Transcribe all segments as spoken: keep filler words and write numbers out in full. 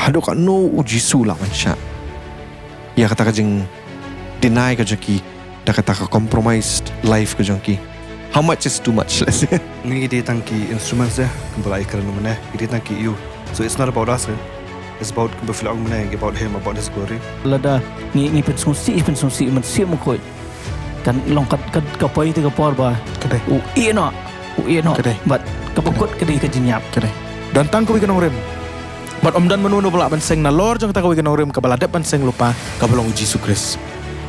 Haduh katno u Jisu u lah ban shah ïa kata ka jing deny ka jong ki, da kata ka compromised life ka jong ki? How much is too much, let's say? Ngi dei tang ki instruments, eh, kumba la ïakren mynne. Ngi dei tang ki ïew. So it's not about us, eh. It's about, kumba phi la ong mynne, about him, about his glory. Lada ngi, ngi pynsngewsih, pynsngewsih mynsiem, khuid. Kan long kat, kat, ka poi te ka por ba. Ka dei. U ïeh noh, u ïeh noh. Ka dei. Bad kaba kut ka dei ka jingïap. Ka dei. Don tang kawei ka nongrim. Bad ym don mano mano ba lah ban seng nalor jong kata kawei ka nongrim kaba la dep ban seng lypa, kaba long u Jisu Khrist.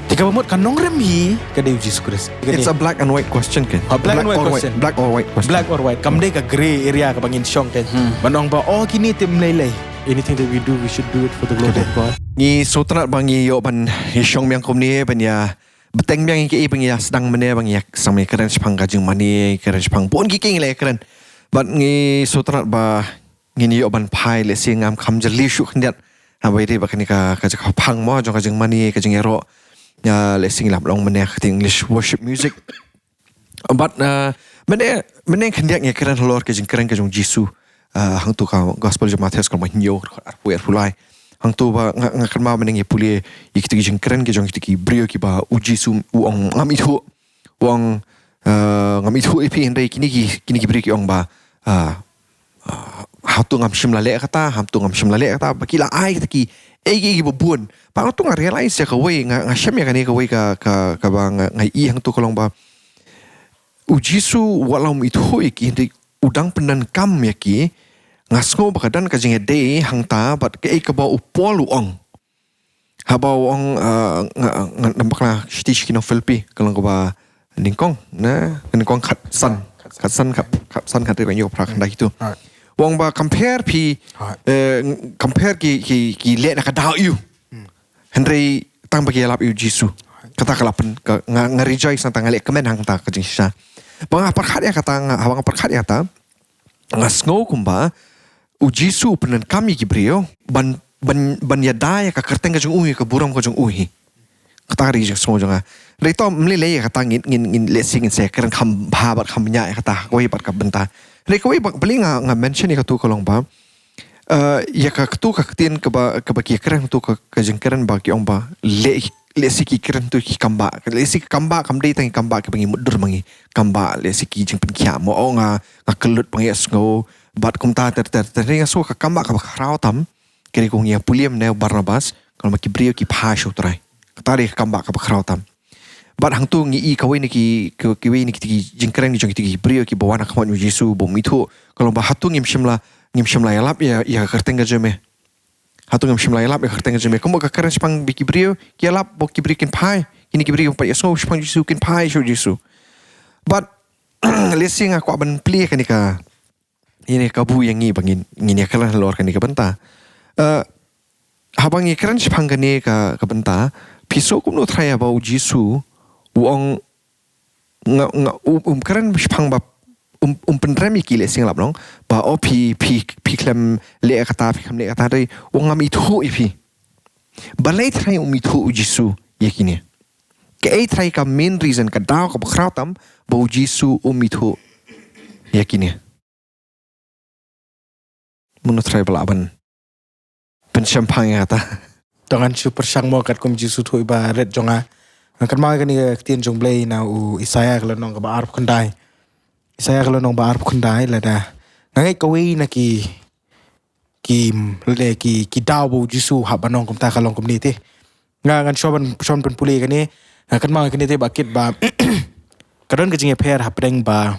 Te kaba mut ka nongrim hi ka dei u Jisu Khrist. Ka dei. It's a black and white question, kan? A black and white question. Black or white question. Black or white. Kam dei ka grey area kaba ngin shong, kan? Hmm. Ban ong ba, oh, kine te ym lei lei. Anything that we do, we should do it for the glory of God. Ngi sngewtynnat ba ngi ïoh ban ïashong biang kumne ban ïa bteng biang ïa kiei ba ngi ïa sdang mynne, ba ngi ïa sdang mynne kren shaphang ka jingmane, kren shaphang bun ki, ki ngi la kren. Bad ngi sngewtynnat ba ngin ïoh ban phai, lehse ngam kham jylliew shuh khyndiat. Haba ïadei bad kane ka, ka jaka phang mo jong ka jingmane, ka jingïaroh. Ïa, lehse ngi lah ban ong mynne ka English worship music. Bad, uh, mynne, mynne khyndiat ngi kren halor ka jingkren ka jong u Jisu. Uh, hangto ka Gospel jong u Mathaios ka lynnong ba hynñiew, arphew, arphew lai. Hangto ba nga, nga kynmaw mynne ngi pule ïa kito ki jingkren ki jong kito ki briew kiba u Jisu u ong ngam ithuh. U ong, uh, ngam ithuh ïa phi, hynrei kine ki, kine ki briew ki ong ba, uh, uh, hato ngam shym la leh kata, hato ngam shym la leh kata, ba ki la ai kata ki, eh, ki, kiba bun. Ba hangto nga realize ïa kawei, nga, nga shem ïa kane kawei ka, ka, kaba nga, nga ïohi hangto ka long ba u Jisu wat la um ithuh ïa ki, hynrei u dang pyndonkam ïa ki. Nga sngew ba ka don ka jingïadei hangta bad kaei kaba u Paul u ong. Haba u ong, uh, nga, nga, namar kane shiti sha ki nong Philippi, ka long kaba nyngkong, na, nyngkong khatsan, khatsan, khat, khatsan, khathynriew, khathynñiew, khathynriew, khathynriew. Right. U ong ba compare phi, right, eh, compare ki, ki, ki leh na ka daw ïew. Hmm. Hynrei tang ba ki ïalap ïa u Jisu. Right. Kata ka la pyn, ka, nga, nga rejoice nangta, nga leh kmen hangta ka jingshisha. Ba nga pyrkhat ïa kata, nga, haba nga pyrkhat ïa kata, nga sngew kumba u Jisu u pyndonkam ïa ki briew ban, ban, ban ïada ïa ka kyrteng ka jong u hi, ka burom ka jong u hi. Kata ka dei ka jingsngew jong nga. Hynrei to ym lei lei ïa kata, ngin, ngin, ngin, lehse ngin sa kren kham bha bad kham bniah ïa kata ha kawei pat ka bynta. Hynrei kawei ba balei nga, nga mention ïa kato ka long ba, eh, ïa ka, kato ka ktien kaba, kaba ki kren, kato ka, ka jingkren ba ki ong ba leh, lehse ki kren, to ki kambah. Lehse ki kambah kam dei tang ki kambah kiba ngi mutdur ma ngi. Kambah lehse ki jingpynkhiah mo, oh, nga, nga kyllut ba nga ïohsngew bad kumta ter ter ter. Nga sngew ka kambah kaba khraw tam ka dei, kumba ngi ïa pule mynne, u Barnabas, ka long ba ki briew ki phai sha u Trai. Kata dei ka kambah kaba khraw tam. Bad hangto ngi i kawei na ki, ki, kiwei na ki, ki jingkren jong kito ki briew kiba wan ha khmat u Jisu ba um ithuh, ka long ba hato ngim shym la, ngim shym la ïalap ïa, ïa ka kyrteng ka jong me. Hato ngim shym la ïalap ïa ka kyrteng ka jong me. Kumba ka kren shaphang ba ki briew ki ïalap ba ki briew kin phai. Kine ki briew ba ïohsngew shaphang u Jisu kin phai sha u Jisu. Bad lehse nga kwah ban plie kane ka, ïa kane ka kabu ïa ngi ba ngin, ngin ïa kren halor kane ka bynta. Eh, haba ngi kren shaphang kane ka, ka bynta, phi sngew kumno, Trai, haba u Jisu u ong, nga, nga, um, um kren shaphang ba, um, um pynrem ïa ki, lehse nga lah ban ong ba, oh, phi, phi, phi khlem leh kata, phi khlem leh kata, hynrei u ong ngam ithuh ïa phi. Balei, Trai, um ithuh u Jisu ïa kine? Kaei, Trai, ka main reason, ka daw kaba khraw tam ba u Jisu um ithuh ïa kine? Mano, Trai, ba lah ban pynshemphang ïa kata? To ngan shu pyrshang mo katkum jingsngewthuh ba rit jong nga. Nga kynmaw ïa kane ka ktien jong u Blei na u Isaïah ka lynnong kaba arphew khyndai. Isaïah ka lynnong ba arphew khyndai, lada nga ngeit kawei na ki, ki, lada ki, ki daw ba u Jisu u hap ban ong kumta ka long kumne te. Nga ngan shu ban, shu ban pynpule ïa kane. Nga kynmaw ïa kane te ba kit ba ka don ka jingïapher hapdeng ba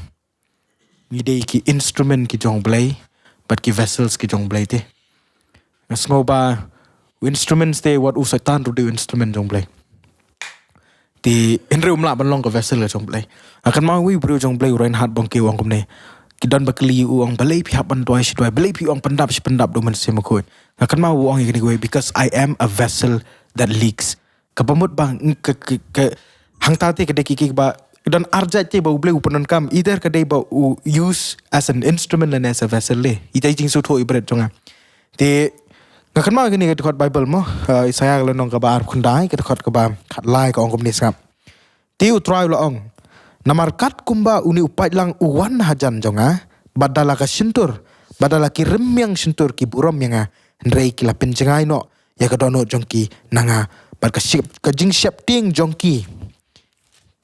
ngi dei ki instrument ki jong u Blei bad ki vessels ki jong u Blei te. Nga sngew ba u instruments te, wat u Soitan ruh u dei u instrument jong u Blei. Te hynrei um lah ban long ka vessel ka jong u Blei. Nga kynmaw uwei u briew jong u Blei, u Reinhard Bonnke, u ong kumne. Ki don ba kylli u, ong, balei phi hap ban duwai shi duwai, balei phi ong pyndap shi pyndap da u Mynsiem Bakhuid? Nga kynmaw u ong ïa kane kawei, because I am a vessel that leaks. Kaba mut ba, mm, ka, ka, ka, hangta te ka dei ki, kiba, don arjait te ba u Blei u pyndonkam, either ka dei ba u use as an instrument lane as a vessel leh. Ita i jingsngewthuh i bret jong nga. Te nga kynmaw kane ka dkhot Baibl mo, uh, Isaïah ka lynnong kaba arphew khyndai, ka dkhot kaba khatlai, ka ong kumne, sngap. Te u Trai u la ong, namar katkumba une u paidlang u wan hajan jong nga, bad da la ka shyntur, bad da la ki rmiang shyntur ki burom ïa nga, Hynrei ki la pynjngai noh ïa ka dohnud jong ki na nga. Bad ka shep, ka jingsheptieng jong ki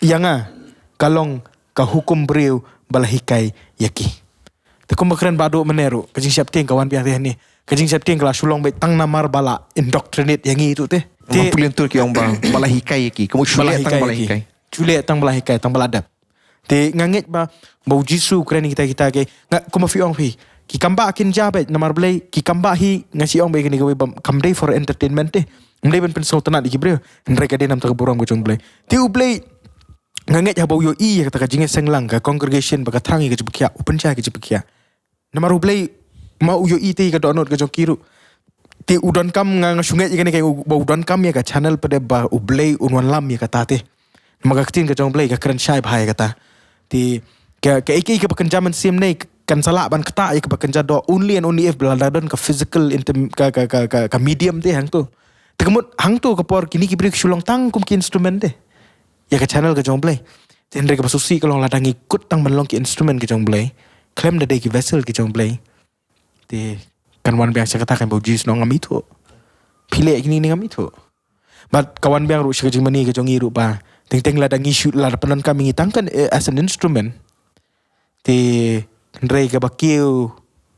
ïa nga ka long ka hukum briew ba la hikai ïa ki. Te kumba kren ba duh mynne ruh, ka jingsheptieng ka wan biang te hangne. Ka jingsheptieng ka la shu long beit tang namar ba la indoctrinate ïa ngi tu te. Te pule ntur ki ong ba, ba la hikai ïa ki. Kumba shu leh tang ba la hikai. Shu leh tang ba la hikai, tang ba la dep. Te nga ngeit ba, ba u Jisu u kren ïa kita kita ke. Nga kumba phi ong phi. Ki kambah kin jia beit, namar balei, ki kambah hi, nga shu ong beit kane kawei ba kam dei for entertainment te. Ym dei ban pynsngewtynnat ïa ki briew. Hynrei ka dei namar ka burom ka jong u Blei. Te u Blei, nga ngeit haba u ïohi ïa kata ka jingïaseng lang ka congregation ba ka thrang ïa ka jingpynkhiah, u pynjah ïa ka jingpynkhiah. Namar u Blei, ma u ïohi te ïa ka dohnud ka jong ki ruh. Te u donkam, nga, nga shu ngeit ïa kane ka, u, ba u donkam ïa ka channel pat de ba u Blei un wanlam ïa kata te. Namar ka ktien ka jong u Blei ka kren shai bha ïa kata. Te ka, ka, ka, ka ba kynja mynsiem ne kan sa lah ban ktah ïa ka ba kynja doh only and only if ba la don ka physical intem-, ka, ka, ka, ka, ka medium te hangto. Te ka mut hangto ka por kine ki briew ki shu long tang kum ki instrument te. Ïa ka channel ka jong u Blei. Te hynrei kaba sngewsih ka long lada ngi kut tang ban long ki instrument ka jong u Blei. Khlem da dei ki vessel ka jong u Blei. Te kan wan biang sha kata kan ba u Jisu u ong ngam ithuh. Phi leh kine ne ngam ithuh. Bad ka wan biang ruh sha ka jingmane ka jong ngi ruh ba. Teng teng lada ngi shu lada pyndonkam ïa ngi tang kan, eh, as an instrument. Te hynrei kaba kiew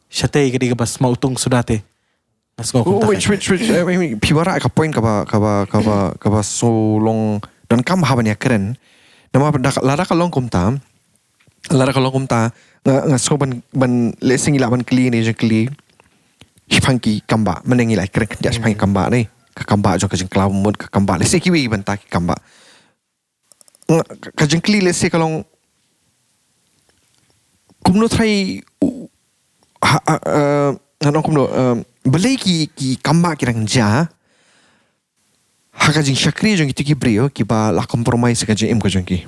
shatei ka dei kaba sma utung suda te. Nga sngew kumta. Which, which, which, eh, I mean, phi wanrah ka point kaba, kaba, kaba, kaba shu long donkam bha ban ïakren. Namar da, lada ka long kumta, lada ka long kumta, nga, nga sngew ban, ban, lehse ngi lah ban kylli ne jong kylli. Shaphang ki kambah, mynne ngi lah kren khyndiat shaphang ki kambah ne. Ka kambah jong ka jingkhlaw mut ka kambah. Lehse kiwei bynta ki kambah. Nga, ka jingkylli lehse ka long kumno trai u, ha, ha, eh, ngan ong kumno, eh, balei ki, ki kambah ki dang jia ha ka jingshakri jong kito ki briew kiba la compromise ka jingim ka jong ki.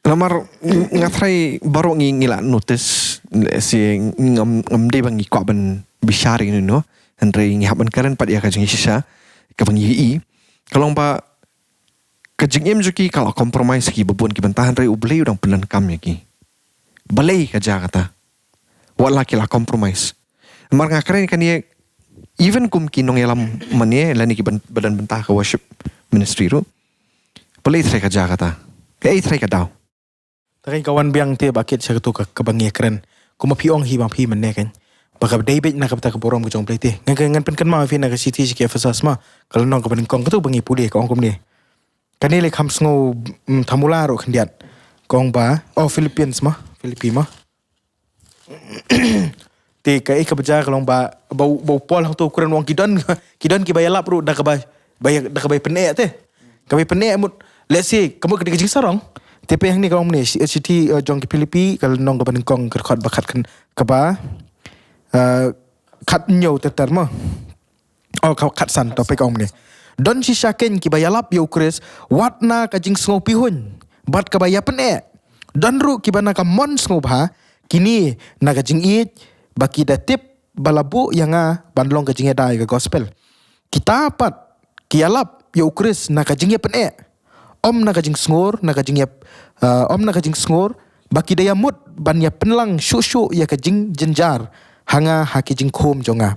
Namar nga trai baroh ngi, ngi la notice, lehse ngam, ngam dei ba ngi kwah ban bishar ïa kino, hynrei ngi hap ban kren pat ïa ka jingshisha kaba ngi ïohi. Ka long ba ka jingim jong ki ka la compromise ki ba bun ki bynta hynrei u Blei u dang pyndonkam ïa ki. Balei ka jia kata? Wat la ki la compromise. Namar nga kren kane even kum ki nongïalam mane lane ki ban, ba don bynta ka worship ministry ruh. Balei trai ka jia kata? Kaei trai ka daw? Te kan ka wan biang te ba kit sha kato ka, kaba ngi kren. Kumba phi ong hi ba phi mynne kan. Ba ka dei beit na ka bynta ka burom ka jong u Blei te. Ngan, ngan, ngan pynkynmaw ïa phi na ka shithi sha ki Ephesus ma. Ka lynnong kaba nyngkong kato ba ngi pule ka ong kumne. Kane lei kham sngew, mm, thamula ruh khyndiat. Ka ong ba, oh, Philippians ma, Philippi ma. Te kaei kaba jia ka long ba, ba u, ba u Paul hangto u kren u ong ki don, ki don kiba ïalap ruh da kaba, ba ïa, da kaba ïapyneh te. Kaba ïapyneh mut, lehse, ka mut ka dei ka jingsarong. Te peit hangne ka ong ne, shi-, shithi, eh, jong ki Philippi, ka lynnong kaba nyngkong, ka dkhot ba khat khan, kaba, eh, khathynñiew ter ter mo. Oh, ka khatsan, to peit ka ong ne. Don shisha kein kiba ïalap ïa u Khrist, wat na ka jingsngew pihuiñ, bad kaba ïapyneh. Don ruh kiba na ka mon sngewbha, kine na ka jingïeit, ba ki da tip ba la buh ïa nga ban long ka jingïada ïa ka gospel. Kita pat ki ïalap ïa u Khrist na ka jingïapyneh. Ym na ka jingsngur, na ka jingïap, ah, ym na ka jingsngur, ba ki da ïamut ban ïapynlang shuh shuh ïa ka jingjynjar ha nga ha ki jingkhum jong nga.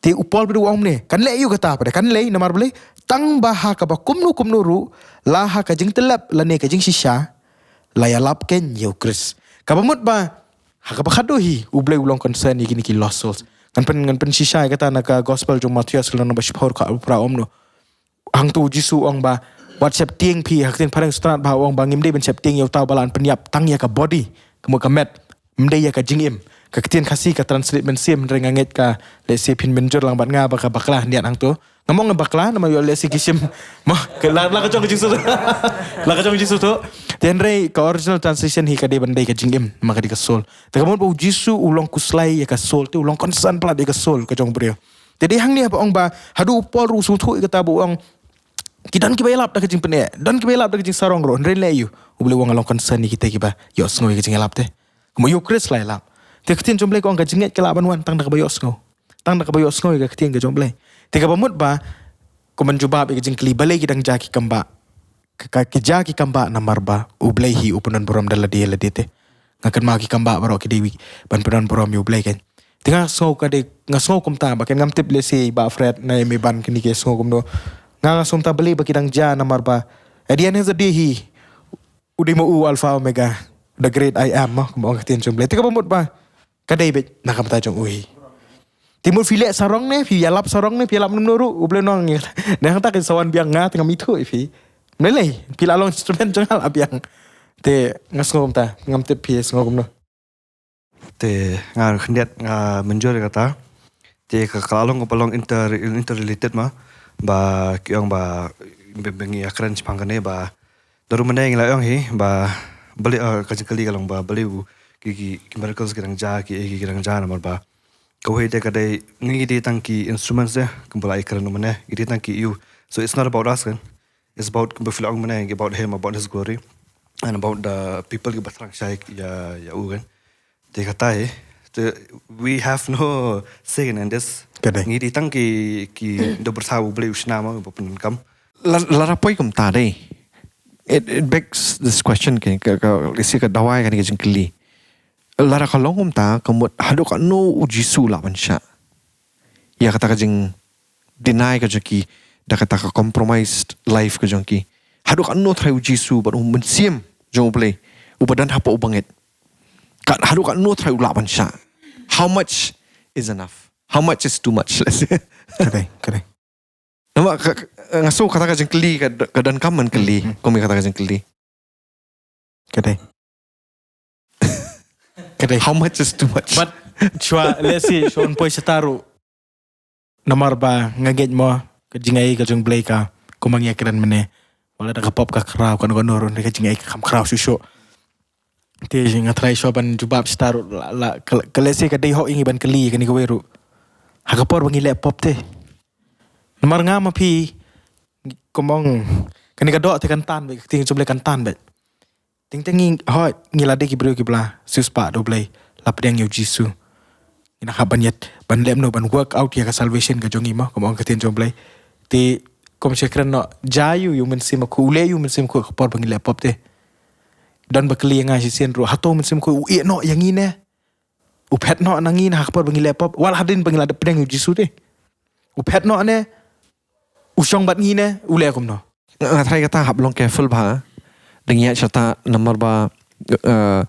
Te u Paul pat u ong ne, kan leh ïa u kata pat, kan leh namar balei, tang ba ha kaba kumno kumno ruh, la ha ka jingtlep lane ka jingshisha, la ïalap kein ïa u Khrist. Kaba mut ba, ha kaba khadduh hi, u Blei u long concern ïa kine ki lost souls. Ngan pyn, ngan pynshisha ïa kata na ka gospel jong Mathaios lynnong ba shiphew ka arphew phra u ong no. Hangto u Jisu u ong ba, wat sheptieng phi, ha ka ktien phareng sngewtynnat bha u ong ba, ngim dei ban sheptieng ïa uta uba la pynïap tang ïa ka body, ka mut ka met, ym dei ïa ka jingim. Ka ktien Khasi ka translate mynsiem, hynrei nga ngeit ka, lehse phin mynjur lang bad nga ba ka bakla khyndiat hangto. Ngam ong bakla, namar ïoh lehse ki shim, ma, ka la, la ka jong ka Jisu tu. La ka jong ka Jisu tu. Te hynrei ka original translation hi ka dei ban dei ka jingim, ma ka dei ka soul. Te ka mut ba u Jisu u long khuslai ïa ka soul, te u long concern palat ïa ka soul ka jong u briew. Te dei hangne ba ong ba, haduh u Paul ruh u sngewthuh ïa kata ba u ong, ki don kiba ïalap da ka jingpyneh, don kiba ïalap da ka jingsarong ruh, hynrei leh ïa u, u Blei u ong nga long concern ïa kita kiba ïohsngew ïa ka jingïalap te. Kumba ïa u Khrist la ïalap. Te ka ktien jong u Blei ka ong ka jingngeit ka lah ban wan tang da kaba ïohsngew. Tang da kaba ïohsngew ïa ka ktien ka jong u Blei. Te kaba mut ba, kumban jubab ïa ka jingkylli balei ki dang jia ki kambah. Ka, ka, ki jia ki kambah namar ba, u Blei hi u pyndon burom da lade lade te. Nga kynmaw ki kambah baroh ki dei wi, ban pyndon burom ïa u Blei kan. Te nga sngew ka dei, nga sngew kumta, ba ken ngam tip lehse i Bah Fred ne i Meban kine ki sngew kumno. Nga nga sngew kumta balei ba ki dang jia namar ba at the end of the day hi u dei ma u Alpha Omega, the great I am, mo, kumba ong ka ktien jong U Blei. Te kaba mut ba ka dei beit na ka bynta jong u hi. Te mut phi leh sarong ne, phi ïalap sarong ne, phi ïalap kumno ruh, U Blei u ong ïa kata. Nangta kin sa wan biang nga te ngam ithuh ïa phi. Balei? Phi la long instrument jong nga la biang. Te nga sngew kumta, ngam tip phi sngew kumno. Te nga khyndiat nga mynjur ïa kata. Te ka, ka la long, ka la long inter, interrelated, mo, ba ki ong ba, ba, ba ngi ïakren shaphang kane ba naduh mynne ngi la ong hi ba balei, eh, ka jingkylli ka long ba balei u ki, ki, ki miracles ki dang jia, ki, ki, ki dang jia namar ba kawei de ka dei ngi dei tang ki instruments de, kumba la ïakren mynne, ngi dei tang ki ïa u. So it's not about us, kan. It's about, kumba phi la ong mynne, about him, about his glory, and about the people kiba thrang shai ïa, ïa u, kan. Te kata hi, te, we have no say in this. Ka dei. Ngi dei tang ki, ki da pyrshah U Blei u shna, mo, ba pyndonkam. La, lada poi kumta dei, it, it begs this question, ka, ka, ka, lehse ka dawa ïa kane ka jingkylli. Lada ka long kumta, ka mut haduh katno U Jisu u lah ban shah ïa kata ka jing deny ka jong ki, da kata ka compromised life ka jong ki. Haduh katno trai U Jisu bad U Mynsiem jong U Blei uba don hapoh u bangeit, ka, haduh katno trai u lah ban shah? How much is enough? How much is too much? Let's say. Ka dei, ka dei. Namar ka, ka, nga sngew kata ka jingkylli ka, ka donkam ban kylli, hmm, kum ïa kata ka jingkylli. Ka dei. Ka dei. How much is too much? But shuwa, let's say, shuwa ban poi shata ruh. Namar ba nga ngeit mo, ka jingai ka jong U Blei ka, kumba ngi ïakren mynne. Wat la da ka pop ka khraw, kano kano ruh, ka jingai ka kham khraw shuh shuh. Te nga tharai shuwa ban jubab shata ruh, la, la, ka, ka, let's say, ka dei hok ïa ngi ban kylli kane kawei ruh. Ha ka por ba ngi leh pop te. Namar nga ma phi, kumba ong, kane ka doh te kan tan beit, ka ktien jong U Blei kan tan beit. Teng teng ngi, hooid, ngi la dei ki briew kiba la siewspah da U Blei, la pdiang ïa U Jisu. Ngi nang hap ban ïa, ban leh kumno, ban work out ïa ka salvation ka jong ngi, mo, kumba ong ka ktien jong U Blei. Te, kumba shu kren noh, jia ïa u, ïa U Mynsiem Bakhuid, u leh ïa U Mynsiem Bakhuid ha ka por ba ngi leh pop te. Don ba kylli ïa nga shisien ruh, hato U Mynsiem Bakhuid u ïeh noh ïa ngi ne? U phet noh na ngi na ha ka por ba ngi leh pop, wat la hadien ba ngi la dep pdiang ïa U Jisu te? U phet noh ne? U shong bad ngi ne? U leh kumno? Nga, nga tharai kata hap long careful bha. Da ngi ïaid shata namar ba, eh,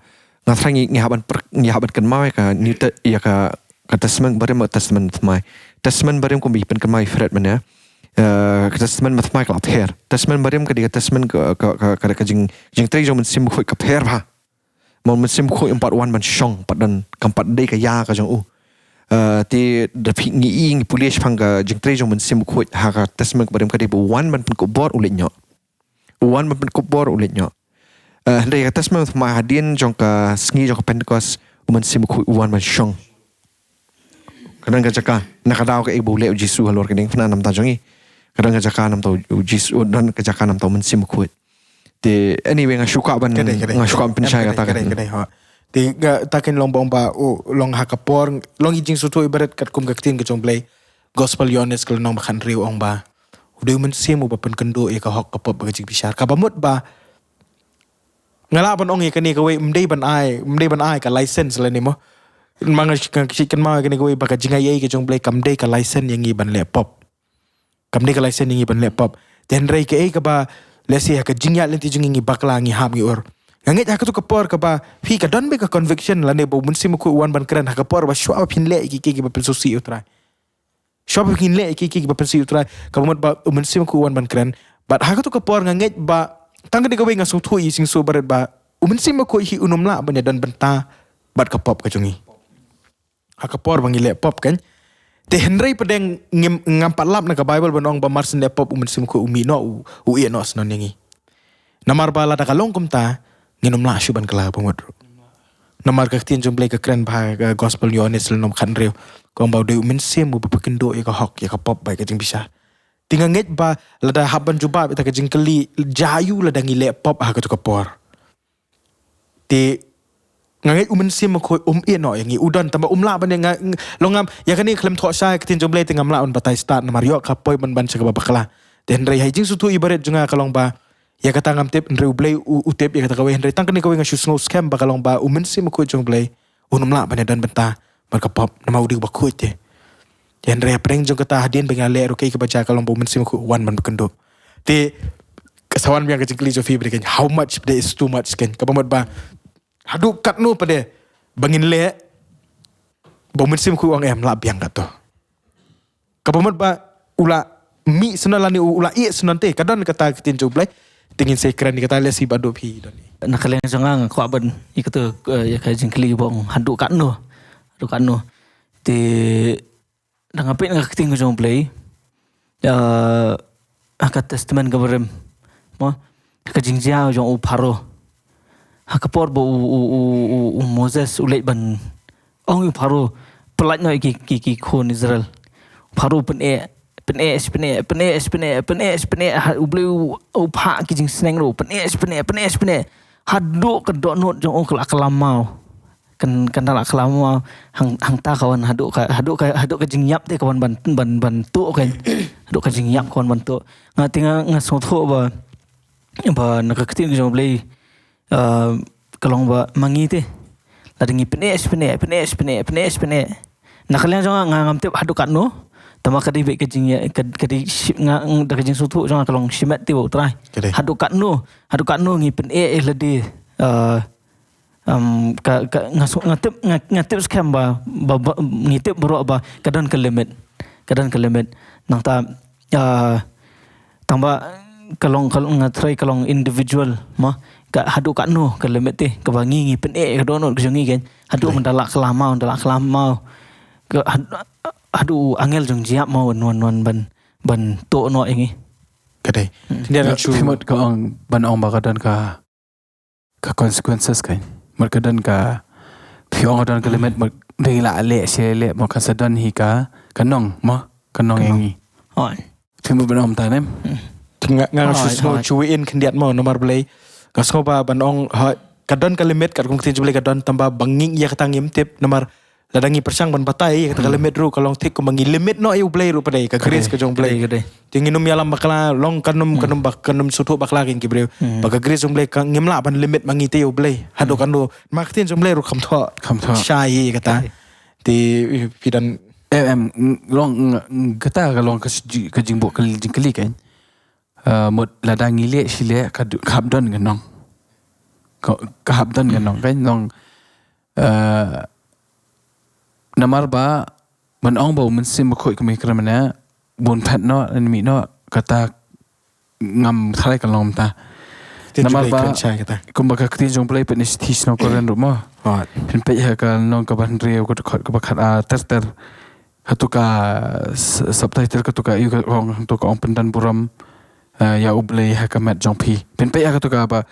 nga tharai ngi, ngi hap ban per-, ngi hap ban kynmaw ïa ka New Te-, ïa ka, ka Testament Barim, Testament Thymmai. Testament Barim kumba i pynkynmaw i Fred mynne. Eh, ka Testament Thymmai ka la pher. Testament Barim ka dei ka testament ka, ka, ka, ka, ka jing, jingtrei jong U Mynsiem Bakhuid ka pher bha. Ma U Mynsiem Bakhuid um pat wan ban shong pat don, kam pat dei ka ïa ka jong u. Eh, te da phi ngi i ngi pule shaphang ka jingtrei jong U Mynsiem Bakhuid ha ka Testament Barim ka dei ba u wan ban pynkupbor u leit noh. U wan ban pynkupbor u leit noh. Eh, hynrei ka Testament Thymmai hadien jong ka sngi jong ka Pentecost U Mynsiem Bakhuid u wan ban shong. Ka don ka jaka, na ka daw kaei ba u leh U Jisu halor kane, kane namar jong ngi. Ka don ka jaka namar U Jisu, don ka jaka namar U Mynsiem Bakhuid. Te, anyway, nga shu kwah ban, ka dei, ka dei, nga shu kwah ban pynshai kata ka dei, ka dei, ho. Te, kata ka long ba, ba, u, long ha ka por, long i Jingsutu Ibarit katkum ka ktien ka jong U Blei. Gospel Ïoannis ka lynnong ba khathynriew ong ba u dei U Mynsiem uba pynkynduh ïa ka hok ka pop bad ka jingbishar. Kaba mut ba nga lah ban ong ïa kane kawei, ym dei ban ai, ym dei ban ai ka license lane mo. Ma nga shi-, nga shi kynmaw ïa kane kawei ba ka jingaiei ka jong U Blei kam dei ka license ïa ngi ban leh pop. Kam dei ka license ïa ngi ban leh pop. Te hynrei kaei kaba, let's say, ha ka jingïaid lynti jong ngi, ngi bakla, ngi hap, ngi ur. Nga ngeit ha kato ka por kaba phi, ka don beit ka conviction lane ba U Mynsiem Bakhuid u wan ban kren ha ka por ba shuwa ba phin leh ïa ki, ki, kiba pynsngewsih ïa U Trai. Shuwa ba phin leh ïa ki, ki, kiba pynsngewsih ïa U Trai. Kaba mut ba U Mynsiem Bakhuid u wan ban kren. Bad ha kato ka por nga ngeit ba tang kane kawei nga sngewthuh ïa i Jingsutu Ibarit ba U Mynsiem Bakhuid hi un ym lah ban ïadon bynta bad ka pop ka jong ngi ha ka por ba ngi leh pop, kan. Te hynrei pat de ngim, ngam pat lap na ka Baibl ban ong ba mar syn leh pop U Mynsiem Bakhuid u mih noh, u, u ïeh noh shnong ïa ngi. Namar ba lada ka long kumta, ngin ym lah shuh ban kylla bamut ruh. Namar ka ktien jong U Blei ka kren bha, ka Gospel Ïoannis lynnong khathynriew, ka ong ba u dei U Mynsiem uba pynkynduh ïa ka hok, ïa ka pop bad ka jingbishar. Te nga ngeit ba lada hap ban jubab ïa kata ka jingkylli, jia ïa u lada ngi leh pop ha kato ka por. Te nga ngeit U Mynsiem Bakhuid um ïeh noh ïa ngi, u don, tangba um lah ban ïa nga, ng-, long ngam, ïa kane khlem thoh shai ka ktien jong U Blei te ngam lah ban batai stad namar ïoh ka poi ban ban sha kaba bakla. Te hynrei ha i Jingsutu Ibarit jong nga ka long ba ïa kata ngam tip, hynrei U Blei u, u tip ïa kata kawei, hynrei tang kane kawei nga shu sngew skhem ba ka long ba U Mynsiem Bakhuid jong U Blei un ym lah ban ïadon bynta Bad ka pop namar u dei uba khuid te. Hynrei hapdeng jong kata hadien ba ngi la leh ruh kaei kaba jia ka long ba u Mynsiem Bakhuid u wan ban pynkynduh. Te ka sa wan biang ka jingkylli jong phi ba dei kan, how much ba dei is too much kan. Kaba mut ba haduh katno pat de ba ngin leh ba u Mynsiem Bakhuid u ong em lah biang katto. Kaba mut ba u la mih syndon lane u la ïeh syndon te, ka don kata ka ktien jong U Blei. Te ngin sa kren ïa kata, lehse Bah Duh phi don. Na ka liang jong nga nga kwah ban ïa kata, eh, ïa ka jingkylli ba ong haduh katno. Haduh katno. Te da nga peit na ka ktien ka jong U Blei, eh, ha ka Testament kaba rim, mo, ka jingjia jong u Pharaoh. Ha ka por ba u, u, u, u, u Moses u leit ban ong ïa u Pharaoh, pyllait noh ïa ki, ki, ki khun Israel. U Pharaoh pyneh, pyneh, pyneh, pyneh, pyneh, pyneh, pyneh, ha, U Blei u, u phah ki jingsneng ruh, pyneh, pyneh, pyneh, pyneh. Haduh ka dohnud jong u ka la khlem maw. Kan, kan da la khlem maw. Hang, hangta ka wan haduh ka, haduh ka, haduh ka jingïap te ka wan ban, ban, ban tuh kan. Haduh ka jingïap ka wan ban tuh. Nga te nga, nga sngewthuh ba, ba na ka ktien ka jong U Blei, ah, ka long ba ma ngi te, lada ngi pyneh, pyneh, pyneh, pyneh, pyneh, pyneh. Na ka liang jong nga, nga ngam tip haduh katno. Tangba ka dei beit ka jing, ka, ka dei shi-, nga, da ka jingsngewthuh jong nga ka long shimet te bad U Trai. Ka dei. Haduh katno, haduh katno ngi pyneh ïa lade, ah, um, ka, ka, nga shu-, nga tip, nga, nga tip skhem ba, ba, ba, ngi tip baroh ba ka don ka limit. Ka don ka limit. Nangta, ah, tangba ka long, ka long, nga tharai ka long individual, mo. Ka haduh katno ka limit te, kaba ngi, ngi pyneh ka dohnud ka jong ngi kan. Haduh, hmm, mynta la khlem maw, mynta la khlem maw. Ka had-, haduh angel jong jingïap maw wan, wan, wan ban, ban tuh noh ïa ngi. Ka dei. Hmm. Khyndiat, nga shu, phi mut ka ong ban ong ba ka don ka ka consequences kan. Mut ka don ka, phi ong ka don ka limit, mut dei la leh shi leh, mut kan sa don hi ka, ka nong, mo, ka nong ïa ngi. Hooid. Phi mut ban ong kumta ne em? Hmm. Nga, nga shu, hooid, sngew, hooid, shu ïa in khyndiat mo, namar balei. Nga sngew ba ban ong, hooid, ka don ka limit, katkum ka ktien jong U Blei ka don, tangba ba ngi ïa kata ngim tip, namar lada ngi pyrshang ban batai ïa kata ka, hmm, limit ruh ka long thik kumba ngi limit noh ïa U Blei ruh pat de, ka, ka dei, grace ka jong U Blei. Ka dei, ka dei. Te ngin ym ïalam bakla, long kan ym, hmm, kan ym bak-, kan ym sngewthuh bakla kein ki briew. Hmm. Ba ka grace jong U Blei ka ngim lah ban limit ma ngi te ïa U Blei. Haduh, hmm, katno. Ma ka ktien jong U Blei ruh kam thoh, kam thoh shai ïa kata. Ka dei. Te, eh, phi don. Em, em, ng-, long, ng-, ng-, kata ka long ka ji-, ka jingbuh ka jingkylli kan. Eh, mut lada ngi leh shi leh ka du-, ka hap don ka nong. Ka, ka hap don ka nong kan, long, eh, namar ba ban ong ba u Mynsiem Bakhuid ka mih kren mynne, bun phet noh, ne mih noh, kata ngam tharai ka long mynta. Namar ba kumba ka ktien jong U Blei pynbeit na shithi shnong Korinth ruh mo. Phin peit ha ka lynnong kaba hynriew ka dkhot kaba khat, ah, ter ter. Hato ka s-, subtitle kato ka ïa ka ong, hato ka ong pyndan burom, eh, ïa U Blei ha ka met jong phi. Phin peit ha kato kaba,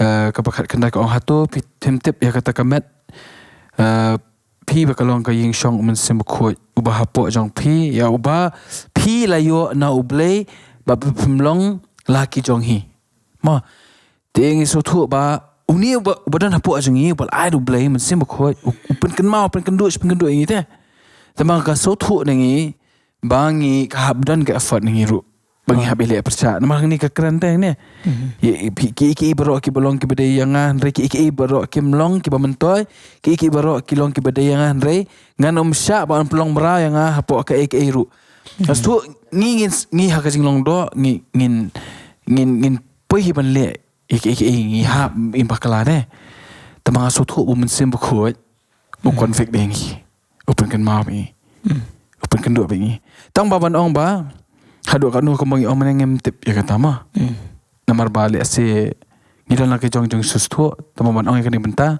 eh, kaba khat khyndai ka ong hato phi, phim tip ïa kata ka met, eh, phi ba ka long ka ïing shong u Mynsiem Bakhuid uba hapoh jong phi, ïa uba phi la ïoh na U Blei ba phim long la ki jong hi. Mo. Te ngi sngewthuh ba une uba, uba don hapoh jong ngi, uba la ai da U Blei, Mynsiem Bakhuid, u, u pynkynmaw, pynkynduh, pynkynduh ïa ngi te. Te ma ka sngewthuh na ngi ba ngi ka hap don ka effort na ngi ruh ba ngi hap ïaleh pyrshah. Namar hangne ka kren te ne. Mhm. Ïa, ïa, ki, ki, ki baroh kiba long kiba dei ïa nga hynrei ki, ki baroh kim long kiba myntoi, ki, ki baroh ki long kiba dei ïa nga hynrei ngan ym shah ba yn pynlong mraw ïa nga hapoh kaei kaei ruh. Mhm. Nga sngewthuh ngi ngin s-, ngi ha ka jinglong doh, ngi, ngin, ngin, ngin poi hi ban leh ïa ki, ïa ki, ïa ngi hap im bakla ne. Te ma nga sngewthuh ba u Mynsiem Bakhuid u convict ïa ngi, u pynkynmaw ïa ngi, u pynkynduh ïa ngi. Tang ba ban ong ba haduh katno kumba ngi ong mynne ngim tip ïa kata ma. Namar ba lehse ngi don la ki jong jong sngewthuh, tang ba ban ong ïa kane bynta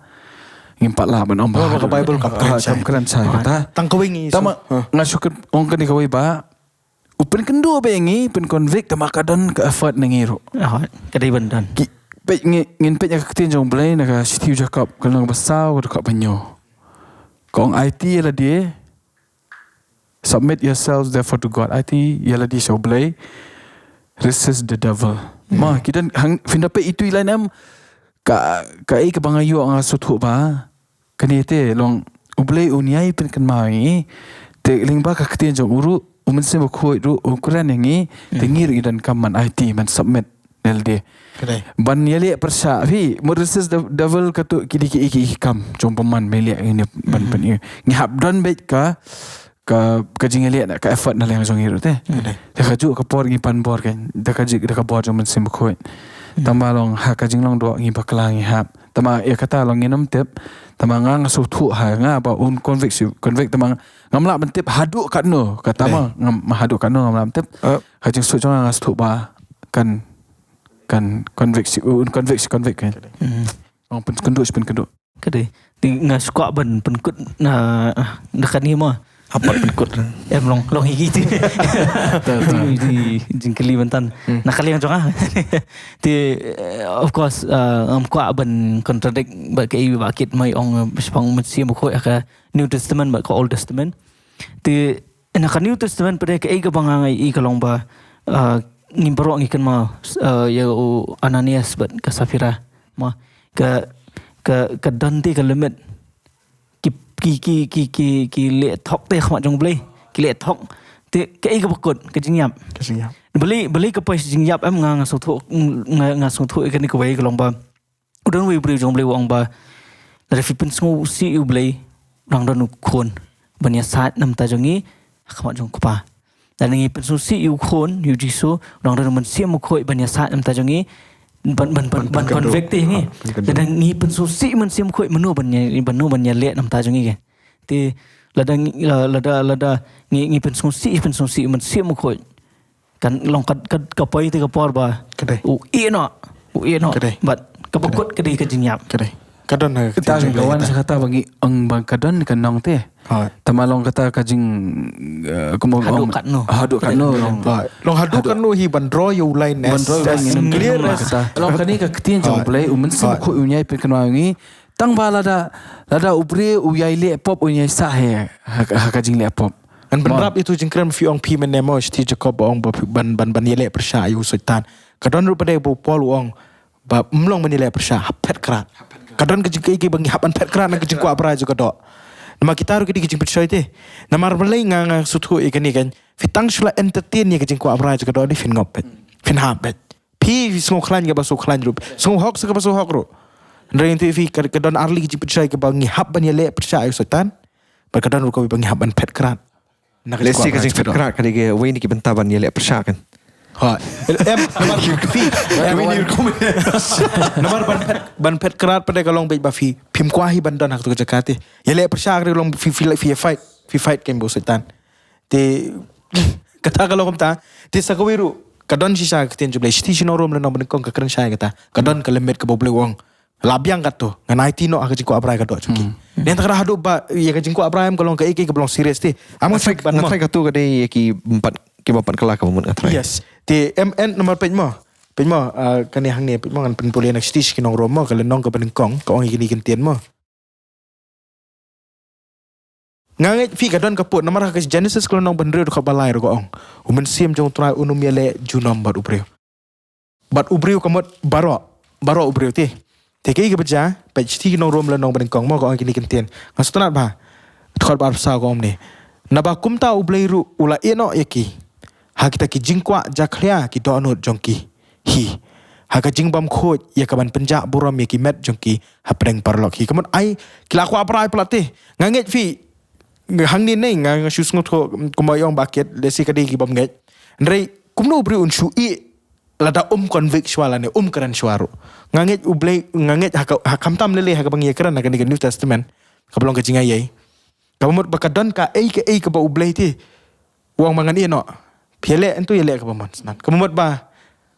ngim pat lah ban ong ba ka Baibl kam kren shai kata. Tang kawei ngi, tang ba nga shu ong kane kawei ba u pynkynduh bad ïa ngi, pynconvict, te ma ka don ka effort na ngi ruh. Ka dei ban don. Ki, peit ngi, ngin peit ïa ka ktien jong U Blei na ka shithi u Jakob, ka lynnong ba saw, ka dkhot ba hynñiew. Ka ong aiti ïa lade, submit yourselves therefore to God. Aiti ïa lade sha U Blei, resist the devil. Ma, ki don hang, phin da peit itu i lain em, ka, kaei kaba nga ïoh nga sngewthuh ba kane te long U Blei un ïai pynkynmaw ïa ngi. Te lyngba ka ktien jong u ruh, u Mynsiem Bakhuid ruh u kren ïa ngi. Te ngi ruh ngi donkam ban aiti, ban submit. Nalde. Ban ïaleh pyrshah phi, mut resist the devil, katto ki dei ki, ki, ki kam jong bymman, me leh ngin ban pyn-i. Ngi hap don beit ka, ka, ka jingïaleh, ka effort na liang jong ngi ruh te. Te kajuh ka por ngi pan bor kan, da ka jing, da ka bor jong Mynsiem Bakhuid. Tangba long ha ka jinglong doh ngi bakla ngi hap. Tangba ïa kata long ngin ym tip. Tangba nga nga sngewthuh ha nga ba un convict, convict, tangba ngam lah ban tip haduh katno. Kata ma ngam, haduh katno ngam lah ban tip. Ka jingsngewthuh jong nga nga sngewthuh ba kan, kan convict, un convict, convict kan. Ong pynkynduh, pynkynduh. Ka dei. Te nga sngewkwah ban pynkut na, na kane mo. Hap ban pynkut. Em long, long hi ki te. Te, te, te jingkylli mynta. Na ka liang jong nga. Te, eh, of course, eh, ngam kwah ban contradict bad kaei ba kit mai ong, eh, shaphang Mynsiem Bakhuid ha ka New Testament bad ka Old Testament. Te, na ka New Testament pat de kaei kaba nga ïohi ka long ba, eh, ngi baroh ngi kynmaw, eh, ïa u Ananias bad ka Saphira. Mo, ka, ka, ka don te ka limit. Ki, ki, ki, ki, ki, ki leh thok te ha khmat jong U Blei. Ki leh thok. Te kaei kaba kut, ka jingïap. Ka jingïap. Balei, balei ka poi sha jingïap em, nga, nga sngewthuh, nga, nga sngewthuh ïa kane kawei ka long ba u don uwei u briew jong U Blei u ong ba lada phi pynsngewsih ïa U Blei, u dang don u khun ban ïasaid na bynta jong ngi ha khmat jong U Kpa. Lada ngi pynsngewsih ïa u khun, ïa u Jisu, u dang don u Mynsiem Bakhuid ban ïasaid na bynta jong ngi, ban, ban, ban, ban convict ïa ngi. Lada ngi pynsngewsih Mynsiem Bakhuid, mano ban ïa, mano ban ïaleh na bynta jong ngi ke. Te lada ngi, la-, lada, lada ngi, ngi pynsngewsih, pynsngewsih Mynsiem Bakhuid, kan long ka, ka, ka poi te ka por ba u ïeh noh, u ïeh noh. Bad kaba kut ka dei ka jingïap. Ka don ha ka ktien jong U Blei kata. Sa kata ba ngi ong ba ka don ka nong te. Tangba long kata ka jing, eh, kumba haduh katno. Haduh katno long. Long haduh katno hi ban draw ïa u line, ban draw ïa u line as clear as kata. Long kane ka ktien jong U Blei, u Mynsiem Bakhuid un ïai pynkynmaw ïa ngi. Tangba lada, lada u briew u ïai leh pop, un ïai sah hi ha, ha ka jingleh pop. Ngan pynrap ïa uto u jingkren, phi ong phi mynne mo, shithi Jakob ba ong ba phi ban, ban, ban ïaleh pyrshah ïa u Soitan. Ka don ruh pat de ba u Paul u ong ba ym long ban ïaleh pyrshah, hap phet krad. Ka don ka jingkyrmen ba ngi hap ban phet krad na ka jingkwah brai jong ka doh. Namar kita ruh ki dei ki jingpynshoi te. Namar balei nga, nga sngewthuh ïa kane kan. Phi tang shu la entertain ïa ka jingkwah brai jong ka doh, dei phin ngop beit. Phin hap beit. Phi, phi sngewkhlaiñ kaba sngewkhlaiñ ruh. Sngewhok sa kaba sngewhok ruh. Hynrei ïa phi ka, ka don arliang ki jingpynshoi kaba ngi hap ban ïaleh pyrshah ïa u Soitan. Bad ka don ruh kaba ngi hap ban phet krad. Lehse ka jingphet krad ka dei kawei na ki bynta ban ïaleh pyrshah kan. Ha. Em, namar phi. Namar ban phet, ban phet krad pat de ka long beit ba phi, phim kwah hi ban don ha kato ka jaka te. Ïaleh pyrshah ka dei long phi, phi, phi fight, phi fight kein bad u Soitan. Te kata ka long kumta. Te sa kawei ruh, ka don shisha ka ktien jong U Blei. Shithi sha ki nong Rom lynnong banyngkong ka kren shai kata. Ka don ka limit kaba U Blei u ong. La biang katto, ngan aiti noh ha ka jingkwah brai ka doh jong ki. Te kata ka dei haduh ba ïa ka jingkwah brai em ka long kaei kaei kaba long serious te. Am nga try, nga try katto ka dei ïa ki bym pat, kiba bym pat kylla kaba mut nga try. Yes. Te em, em namar peit mo. Peit mo, ah, kane hangne peit mo, ngan pynpule na ka shithi sha ki nong Rom mo, ka lynnong kaba nyngkong, ka ong ïa kine ki ktien mo. Nga ngeit phi ka don ka pud, namar ha ka Genesis ka lynnong ba hynriew dkhot ba lai ruh ka ong. U Mynsiem jong U Trai un ym ïaleh junom bad u briew. Bad u briew ka mut baroh, baroh u briew te. Te kaei kaba jia, peit shithi ki nong Rom lynnong ba nyngkong mo ka ong kine ki ktien. Nga sngewtynnat bha. Dkhot ba arphew saw ka ong kumne. Naba kumta U Blei ruh u la ïeh noh ïa ki. Ha kita ki jingkwah jakhlia ki dohnud jong ki. Hi. Ha ka jingbymkhuid ïa kaban pynjah burom ïa ki met jong ki hapdeng paralok hi. Ka mut ai ki la kwah brai palat te. Nga ngeit phi hangne ne nga, nga shu sngewthuh kumba ïa ong ba kit lehse ka dei ki bym ngeit. Hynrei kumno u briew un shu ïeh lada um convict shuwa lane um kren shuwa ruh. Nga ngeit U Blei, nga ngeit ha ka, ha khamtam lei lei ha kaba ngi ïakren ha kane ka New Testament. Kaba long ka jingaiei. Kaba mut ba ka don kaei kaei kaba U Blei te u ong ba ngan ïeh noh. Phi ïaleh, hangto ïaleh kaba mon, sngap. Kaba mut ba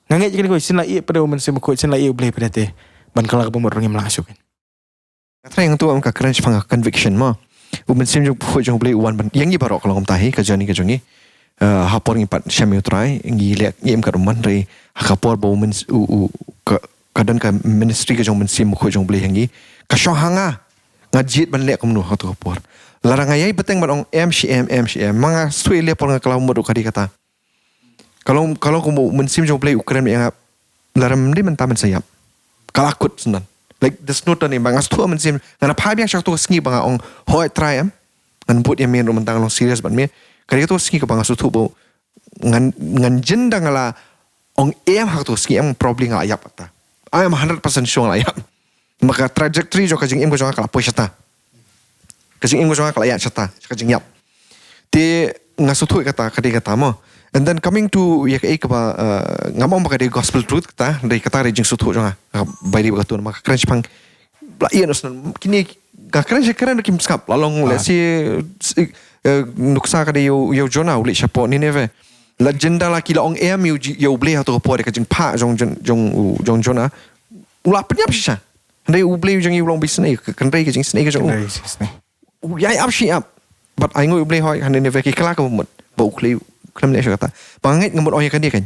nga ngeit kane kawei, shin la ïeh pat de U Mynsiem Bakhuid, shin la ïeh U Blei pat de te. Ban kylla kaba mut ruh ngim lah shuh. Nga tharai hangto em ka kren shaphang ka conviction mo. U Mynsiem jong, Bakhuid jong U Blei u wan ban ïa ngi baroh ka long kumta hi ka journey ka jong ngi. Eh, ha por ngi pat shem ïa U Trai, ngi leh, ngi im katba mon, hynrei ha ka por ba u Myns-, u, u, ka, ka don ka ministry ka jong U Mynsiem Bakhuid jong U Blei ha ngi. Ka shong ha nga. Nga jied ban leh kumno ha kato ka por. Lada nga ïai bteng ban ong em shi em, em shi em. Ma nga sngewthuh ïa lei por nga kylla mut ruh ka dei kata. Ka long, ka long kumba U Mynsiem jong U Blei u kren ïa nga, lada ym dei mynta men sa ïap. Ka la kut shen. Like, there's no turning back. Nga sngewthuh U Mynsiem, nga na phai biang sha kato ka sngi ba nga ong, hooid Trai em. Ngan bud ïa me ruh mynta, nga long serious bad me. Ka dei kato ka sngi kaba nga sngewthuh ba ngan, ngan jin da nga la ong em ha kato ka sngi em, probably nga la ïap kata. I am hundred percent sure nga la ïap. Ma ka trajectory jong ka jingim ka jong nga ka la poi shata. Ka jingim ka jong nga ka la ïap shata, ka jingïap. Te nga sngewthuh kata, ka dei kata mo. And then coming to ïa kaei kaba, uh, ngam ong ba ka dei gospel truth kata, dei kata dei jingsngewthuh jong nga. Nga bai dei ba ka tun ma ka kren shipang la ïa nos nan kine ka kren shi kren kim skap la long le si, si, eh, nuksa ka dei ïa u, ïa u Jonah u leit shapoh Nineveh. La jin da la ki la ong em ïa u ji-, ïa u Blei ha to ka por ka jingphah jong, jong, jong u, jong Jonah. U la pynïap shisha. Hynrei u Blei u jong ngi u long ba isynei, ka, ka hynrei ka jingisynei ka jong u. Hynrei ka jingisynei. U ïai ap shi ap. Bad ainguh u Blei hoi ha Nineveh ki kylla ka mut. Ba u khlem, u khlem leh shuh kata. Ba nga ngeit nga mut ong ïa kane kan.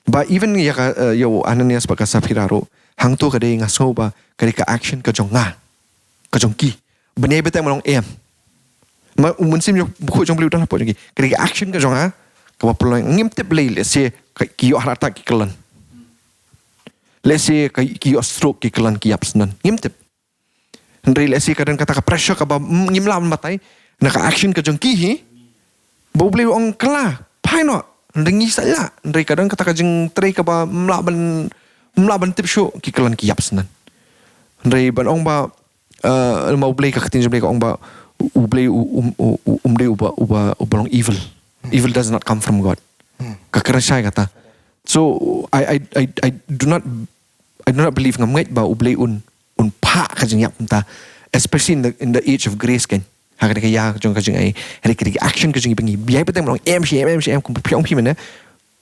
Ba even ïa ka, eh, ïa u Ananias bad ka Saphira ruh. Hangto ka dei nga sngew ba ka dei ka action ka jong nga. Ka jong ki. Ban ïai bteng ban ong em. Ma u Mynsiem jong, bakhuid jong u Blei u don hapoh jong ki. Ka dei ka action ka jong nga. Kaba pynlong ngim tip lei lehse ki ïoh heart attack ki kyllon. Lehse ki ïoh stroke ki kyllon ki ïap shen. Ngim tip. Hynrei lehse ka don kata ka pressure kaba, mm, ngim lah ban batai. Na ka action ka jong ki hi. Ba u Blei u ong kylla, phai noh. Hynrei ngi sa ïa, hynrei ka don kata ka jingtrei kaba ym lah ban, ym lah ban tip shuh ki kyllon ki ïap shen. Hynrei ban ong ba, eh, ma u Blei ka ktien jong u Blei ka ong ba u Blei u, um, u, u, um dei uba, uba, uba long evil. Evil does not come from God. Ka kren shai kata. So I, I, I, I do not I do not believe, ngam ngeit ba u Blei un, un phah ka jingïap mynta. Especially in the, in the age of grace kan. Ha ka dei ka ïa jong ka jingai. Ha ka dei ka action ka jong i ba ngi ïai bteng ban ong em shi em, em shi em, kum phi ong phi mynne.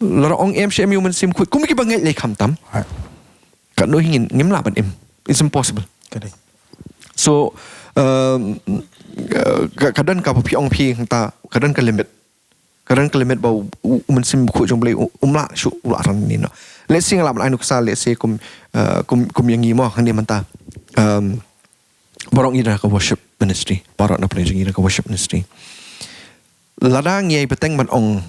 Lada ong em shi em ïa u Mynsiem Bakhuid. Kum ki ba ngeit lei khamtam. Ka no hi ngin, ngim lah ban im. It's impossible. Ka dei. So, um, uh, ka, ka don kaba phi ong phi mynta, ka don ka limit. Ka don ka limit ba u, u, u Mynsiem Bakhuid jong u Blei u, um lah shuh, u lah rang ni noh. Lehse nga lah ban ai nuksa, lehse kum, uh, kum, kum ïa ngi mo, hangne mynta. Um, baroh ngi don ka worship ministry. Baroh na pdeng jong ngi don ka worship ministry. Lada ngi ïai bteng ban ong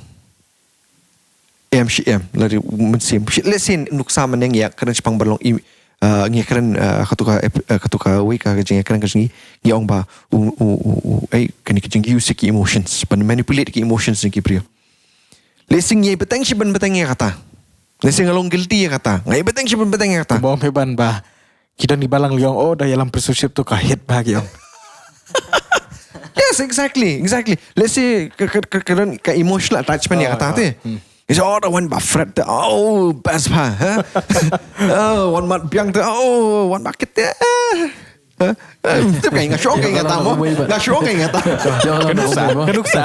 em shi em, lada u Mynsiem. Lehse nuksa mynne ngi ïa kren shaphang ban long i, uh, ngi kren, uh, katu ka ep-, uh, katu ka wei ka jingkren ka jong ngi, ngi ong ba u, u, u, u, ei, kane ka jinguse ki emotions, ban manipulate ki emotions jong ki briew. Lehse ngi bteng shi ban bteng ïa kata. Lehse nga long guilty ïa kata. Ngi bteng shi ban bteng ïa kata. Ba ong phi ban ba ki don ki balang lei ong, oh, da ïalam priest worship to ka hit ba ki ong. Yes, exactly, exactly. Lehse ka, ka, ka, ka don ka emotional attachment ïa kata te. Is all the one ba fret te, oh, best pa, ha? Oh, wan mat biang te, oh, wan mat kit te. Ha? Eh, tip ka nga shong ka nga ta mo. Nga shong ka nga ta. Ka nuksa, ka nuksa.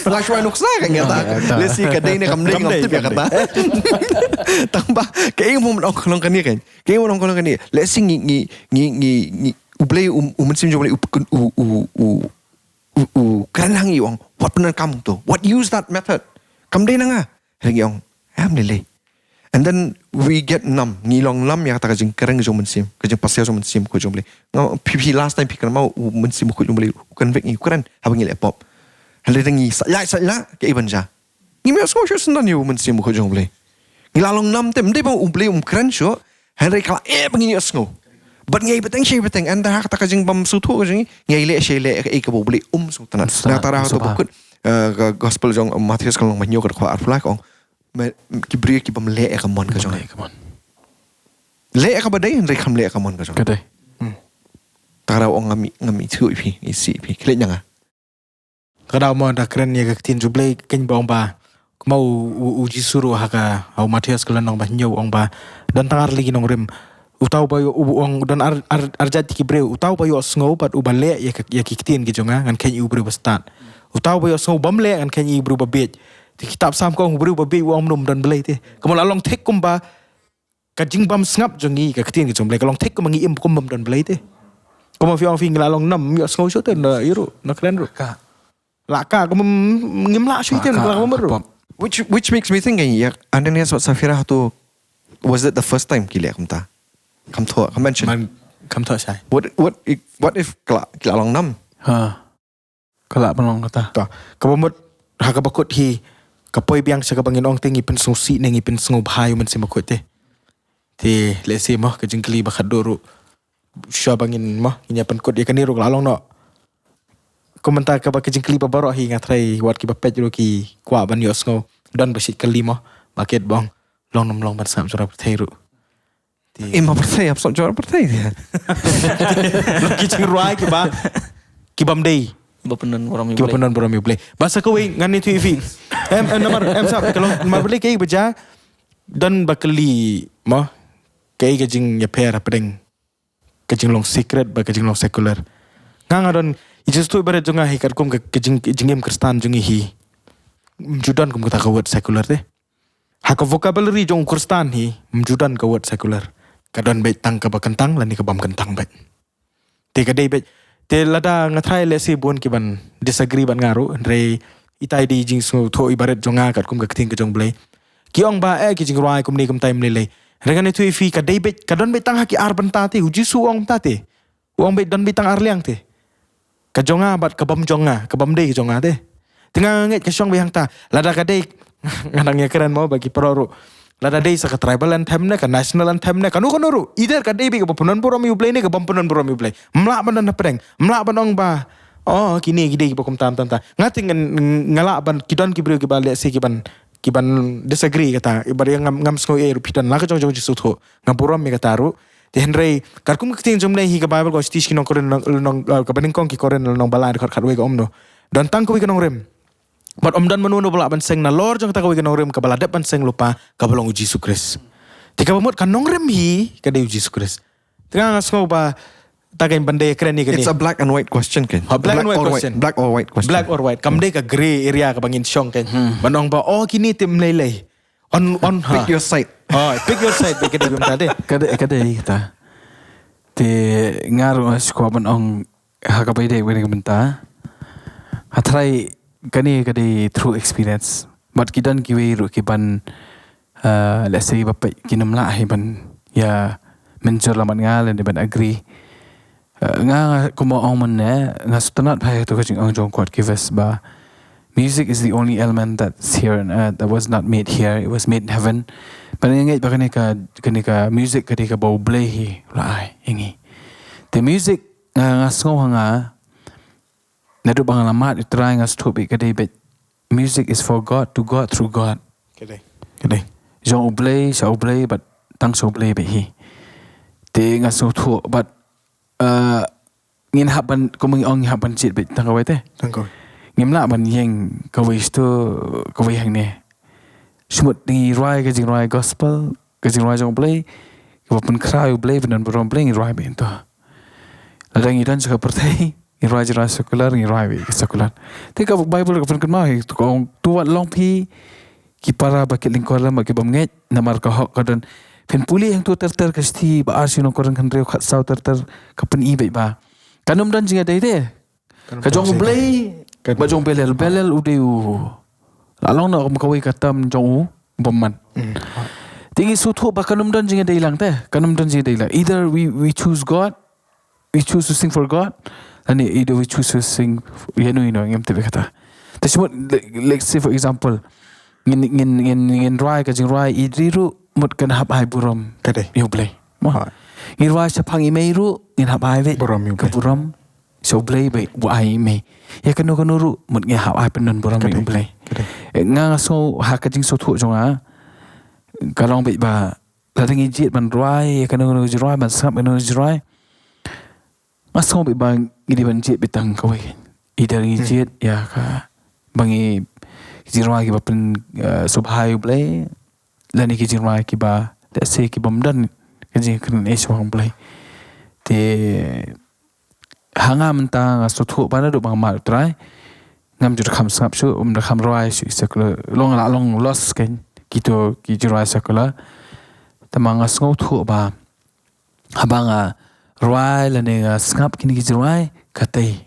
Nga shong nuksa ka nga ta. Lehse ka dei ne kam dei ngam tip ka ta. Tang ba ka ing mo ong ka long kane kan. Ka ing mo ong ka long kane. Lehse ngi, ngi, ngi, ngi, ngi, u Blei, u, u Mynsiem jong u Blei, u, u, u, u, u, u kren ha ngi ong, wat pyndonkam to? What use that method? Kam dei na nga. Hynrei ngi ong, em lei lei. And then we get numb. Ngi long numb ïa kata ka jingkren jong u Mynsiem, ka jingpasiaw jong u Mynsiem Bakhuid jong u Blei. Nga, phi, phi last time phi kren ma u Mynsiem Bakhuid jong u Blei u convict ngi, u kren haba ngi leh pop. Hynrei ngi sa ïa, sa ïa ka i ban ja. Ngim ïohsngew shuh shen ïa u Mynsiem Bakhuid jong u Blei. Ngi la long numb te, ym dei ba u Blei um kren shuh, hynrei ka la eh ba ngin ïohsngew. Bad ngi bteng shi bteng, ynda ha kata ka jingbym sngewthuh ka jong ngi, ngi leh shi leh kaei kaba u Blei um sngewtynnat. Sngewtynnat. Na kata ra ha to bakut, eh, ka gospel jong Mathaios ka lynnong ba hynñiew ka dkhot arphew lai ka ong, me, ki briew ki bym leh ïa ka mon ka jong. Bym leh ïa ka mon. Leh ïa kaba dei, hynrei kam leh ïa ka mon ka jong. Ka dei. Hmm. Tara ong ngam i, ngam ithuh ïa phi, isih ïa phi. Khleh ïa nga. Ka daw mo da kren ïa ka ktien jong u Blei, kynmaw ba kumba u, u, u Jisu ruh ha ka, ha u Mathaios ka lynnong ba hynñiew u ong ba don tang ar tylli ki nongrim. Uta uba ïoh, u ong don ar, ar, ar jait ki briew. Uta uba ïohsngew bad uba leh ïa ka, ïa ki ktien ki jong nga, ngan kheiñ ïa u briew ba stad. Uta uba ïohsngew bym leh, ngan kheiñ ïa u briew ba bieit. Te kitab Salm ka ong u briew ba bieit u ong mynno ym don Blei te. Kumba la long thik kumba ka jingbym sngap jong ngi ka ktien ka jong u Blei ka long thik kumba ngi im kum bym don Blei te. Kumba phi ong phi ngi la long numb, ym ïohsngew shuh te, na ïa ruh, na kren ruh. Ka. La ka, kumba ngim lah shuh te, la ka kumba ruh. Which, which makes me think, eh, ïa Ananias bad Saphira hato, was it the first time ki leh kumta? Kam thoh, kam mention. Man, kam thoh shai. What, what if, what if ki la, ki la long numb? Ha. Ka lah ban long kata. Ta. Kaba mut, ha kaba kut hi, ka poi biang sha kaba ngin ong te ngi pynsngewsih ne ngi pynsngewbha ïa u Mynsiem Bakhuid te. Te, lehse mo, ka jingkylli ba khatduh ruh. Shuwa ba ngin mo, ngin ïa pynkut ïa kane ruh ka la long noh. Kumta kaba ka jingkylli ba baroh hi nga tharai wat kiba peit ruh ki kwah ban ïohsngew. Don ba shait kylli mo, ba kit ba ong. long nam long ban sngap jora pyrthei ruh. Te im ha pyrthei, ap sngap jora pyrthei. Long ki jingrwai kiba, kibam dei, kiba pynban burom ïa U Blei. Kiba pynban burom ïa U Blei. Ba sa kawei ngan ïathuh ïa phi. Em, em, namar, em, sap, ka long, namar balei kaei ba jia, don ba kylli, mo, kaei ka jingïapher hapdeng ka jinglong secret bad ka jinglong secular. Nga, nga don, i jingsngewthuh barit jong nga hi katkum ka, ka jing, jingim Khristan jong ngi hi. Ym ju don kum kata ka word secular te. Ha ka vocabulary jong u Khristan hi, ym ju don ka word secular. Ka don beit tang kaba kyntang lane kabym kyntang beit. Te ka dei beit. Te lada nga tharai lehse bun kiban disagree bad nga ruh, hynrei ita i dei i jingsngewthuh i barit jong nga katkum ka ktien ka jong U Blei. Ki ong ba, eh, ki jingrwai kumne kumta ym lei lei. Hynrei ngan ïathuh ïa phi, ka dei beit, ka don beit tang ha ki ar bynta te, u Jisu u ong kumta te. U ong beit don beit tang ar liang te. Ka jong nga bad kabym jong nga, kabym dei ka jong nga te. Te nga ngeit ka shong beit hangta, lada ka dei, nga nang ïakren mo bad ki paralok ruh. Lada dei sa ka tribal anthem ne, ka national anthem ne, kano kano ruh. Either ka dei beit kaba pynban burom ïa U Blei ne, kabym pynban burom ïa U Blei. Ym lah ban don hapdeng, ym lah ban ong ba, oh, kine ki dei kiba kumta kumta kumta. Nga te ngan, nga lah ban, ki don ki briew kiba lehse kiban, kiban disagree kata, bad ïa ngam, ngam sngew ei ruh phi don la ka jong jong jingsngewthuh. Nga burom ïa kata ruh. Te hynrei katkum ka ktien jong U Blei hi ka Baibl ka ong sha ki nong Korinth, nong, nong, eh, kaba nyngkong ki Korinth lynnong ba lai dkhot khatwei ka ong kumno. Don tang kawei ka nongrim. Bad ym don mano mano ba lah ban seng nalor jong kata kawei ka nongrim kaba la dep ban seng lypa kaba long u Jisu Khrist. Te kaba mut ka nongrim hi ka dei u Jisu Khrist. Te nga nga sngew ba ta kein ban dei kren ïa kane. It's a black and white question kein. Ha, black and white question. Black or white question. Black or white. Kam dei ka grey area kaba ngin shong kein. Hmm. Ban ong ba, oh, kine te ym lei lei. On, on, ha. Pick your side. Oh, pick your side, ka dei kumta te. Ka dei, ka dei ta. Te nga ruh nga sngewkwah ban ong ha kaba ïadei bad kane ka bynta. Nga tharai kane ka dei through experience. Bad ki don kiwei ruh kiban, uh, let's say ba peit kin ym lah hi ban ïa mynjur lem bad nga lane ban agree. Uh, nga, nga kumba ong mynne, nga sngewtynnat bha ïa kato ka jingong jong u Kurt Kivas ba music is the only element that's here on earth, that was not made here, it was made in heaven. Bad nga ngeit ba kane ka, kane ka music ka dei kaba U Blei hi u la ai ïa ngi. Te music, nga, nga sngew ha nga, naduh ba nga la mad ïa U Trai nga sngewthuh beit ka dei beit, music is for God, to God, through God. Ka dei. Ka dei. Jong U Blei sha U Blei bad tang sha U Blei beit hi. Te nga sngewthuh bad, uh, ngin hap ban, kum ngi ong, ngin hap ban jied beit tang kawei te. Tang kawei. Ngim lah ban ïeng kawei sha uto, kawei hangne. Shu mut ngi rwai ka jingrwai gospel, ka jingrwai jong U Blei, kaba pynkhraw ïa U Blei, pynban burom U Blei, ngi rwai beit hangto. Lada ngi don sha ka pyrthei, ngi rwai jingrwai secular, ngi rwai beit ka secular. Te ka Baibl ka pynkynmaw hi, to ka ong, to wat long phi ki para ba kit lyngkor lem bad ki bym ngeit, namar ka hok ka don. Phin pule hangto ter ter ka shithi ba ar shi nong Korinth khathynriew khatsaw ter ter ka pyni beit ba kan ym don jingïadei te. Ka jong U Blei bad jong u Belial, Belial u dei u, la long na kum kawei ka term jong u bymman. Mm. Te ngi sngewthuh ba kan ym don jingïadei lang te, kan ym don jingïadei lang. Either we, we choose God, we choose to sing for God, lane either we choose to sing ïa no ïa no, ngim tip ïa kata. Te shu mut, le-, let's say for example, ngin, ngin, ngin, ngin rwai ka jingrwai ïeit ri ruh, mut kan hap ai burom. Ka dei. Ïa U Blei. Mo? Ha. Ngin rwai shaphang i mei ruh, ngin hap ai beit. Burom ïa U Blei. Ka burom sha U Blei beit, u ai i mei. Ïa kano kano ruh, mut ngi hap ai pynban burom ïa U Blei. Ka dei. Ka dei. Eh, nga nga sngew ha ka jingsngewthuh jong nga, ka long beit ba lada ngi jied ban rwai ïa kano kano jingrwai, ban sngap ïa kano jingrwai, nga sngew beit ba ngi dei ban jied beit tang kawei. Either ngi jied ïa ka, ba ngi, ki jingrwai kiba pyn, eh, sngewbha ïa U Blei, lane ki jingrwai kiba, let's say, ki bym don ka jingkren eh sha U Blei. Te ha nga mynta nga sngewthuh ba naduh ba nga mad U Trai, ngam ju da kham sngap shuh, ym da kham rwai shuh secular. Long la long lost kein kito ki jingrwai secular. Te ma nga sngewthuh ba haba nga rwai lane nga sngap kine ki jingrwai, katei.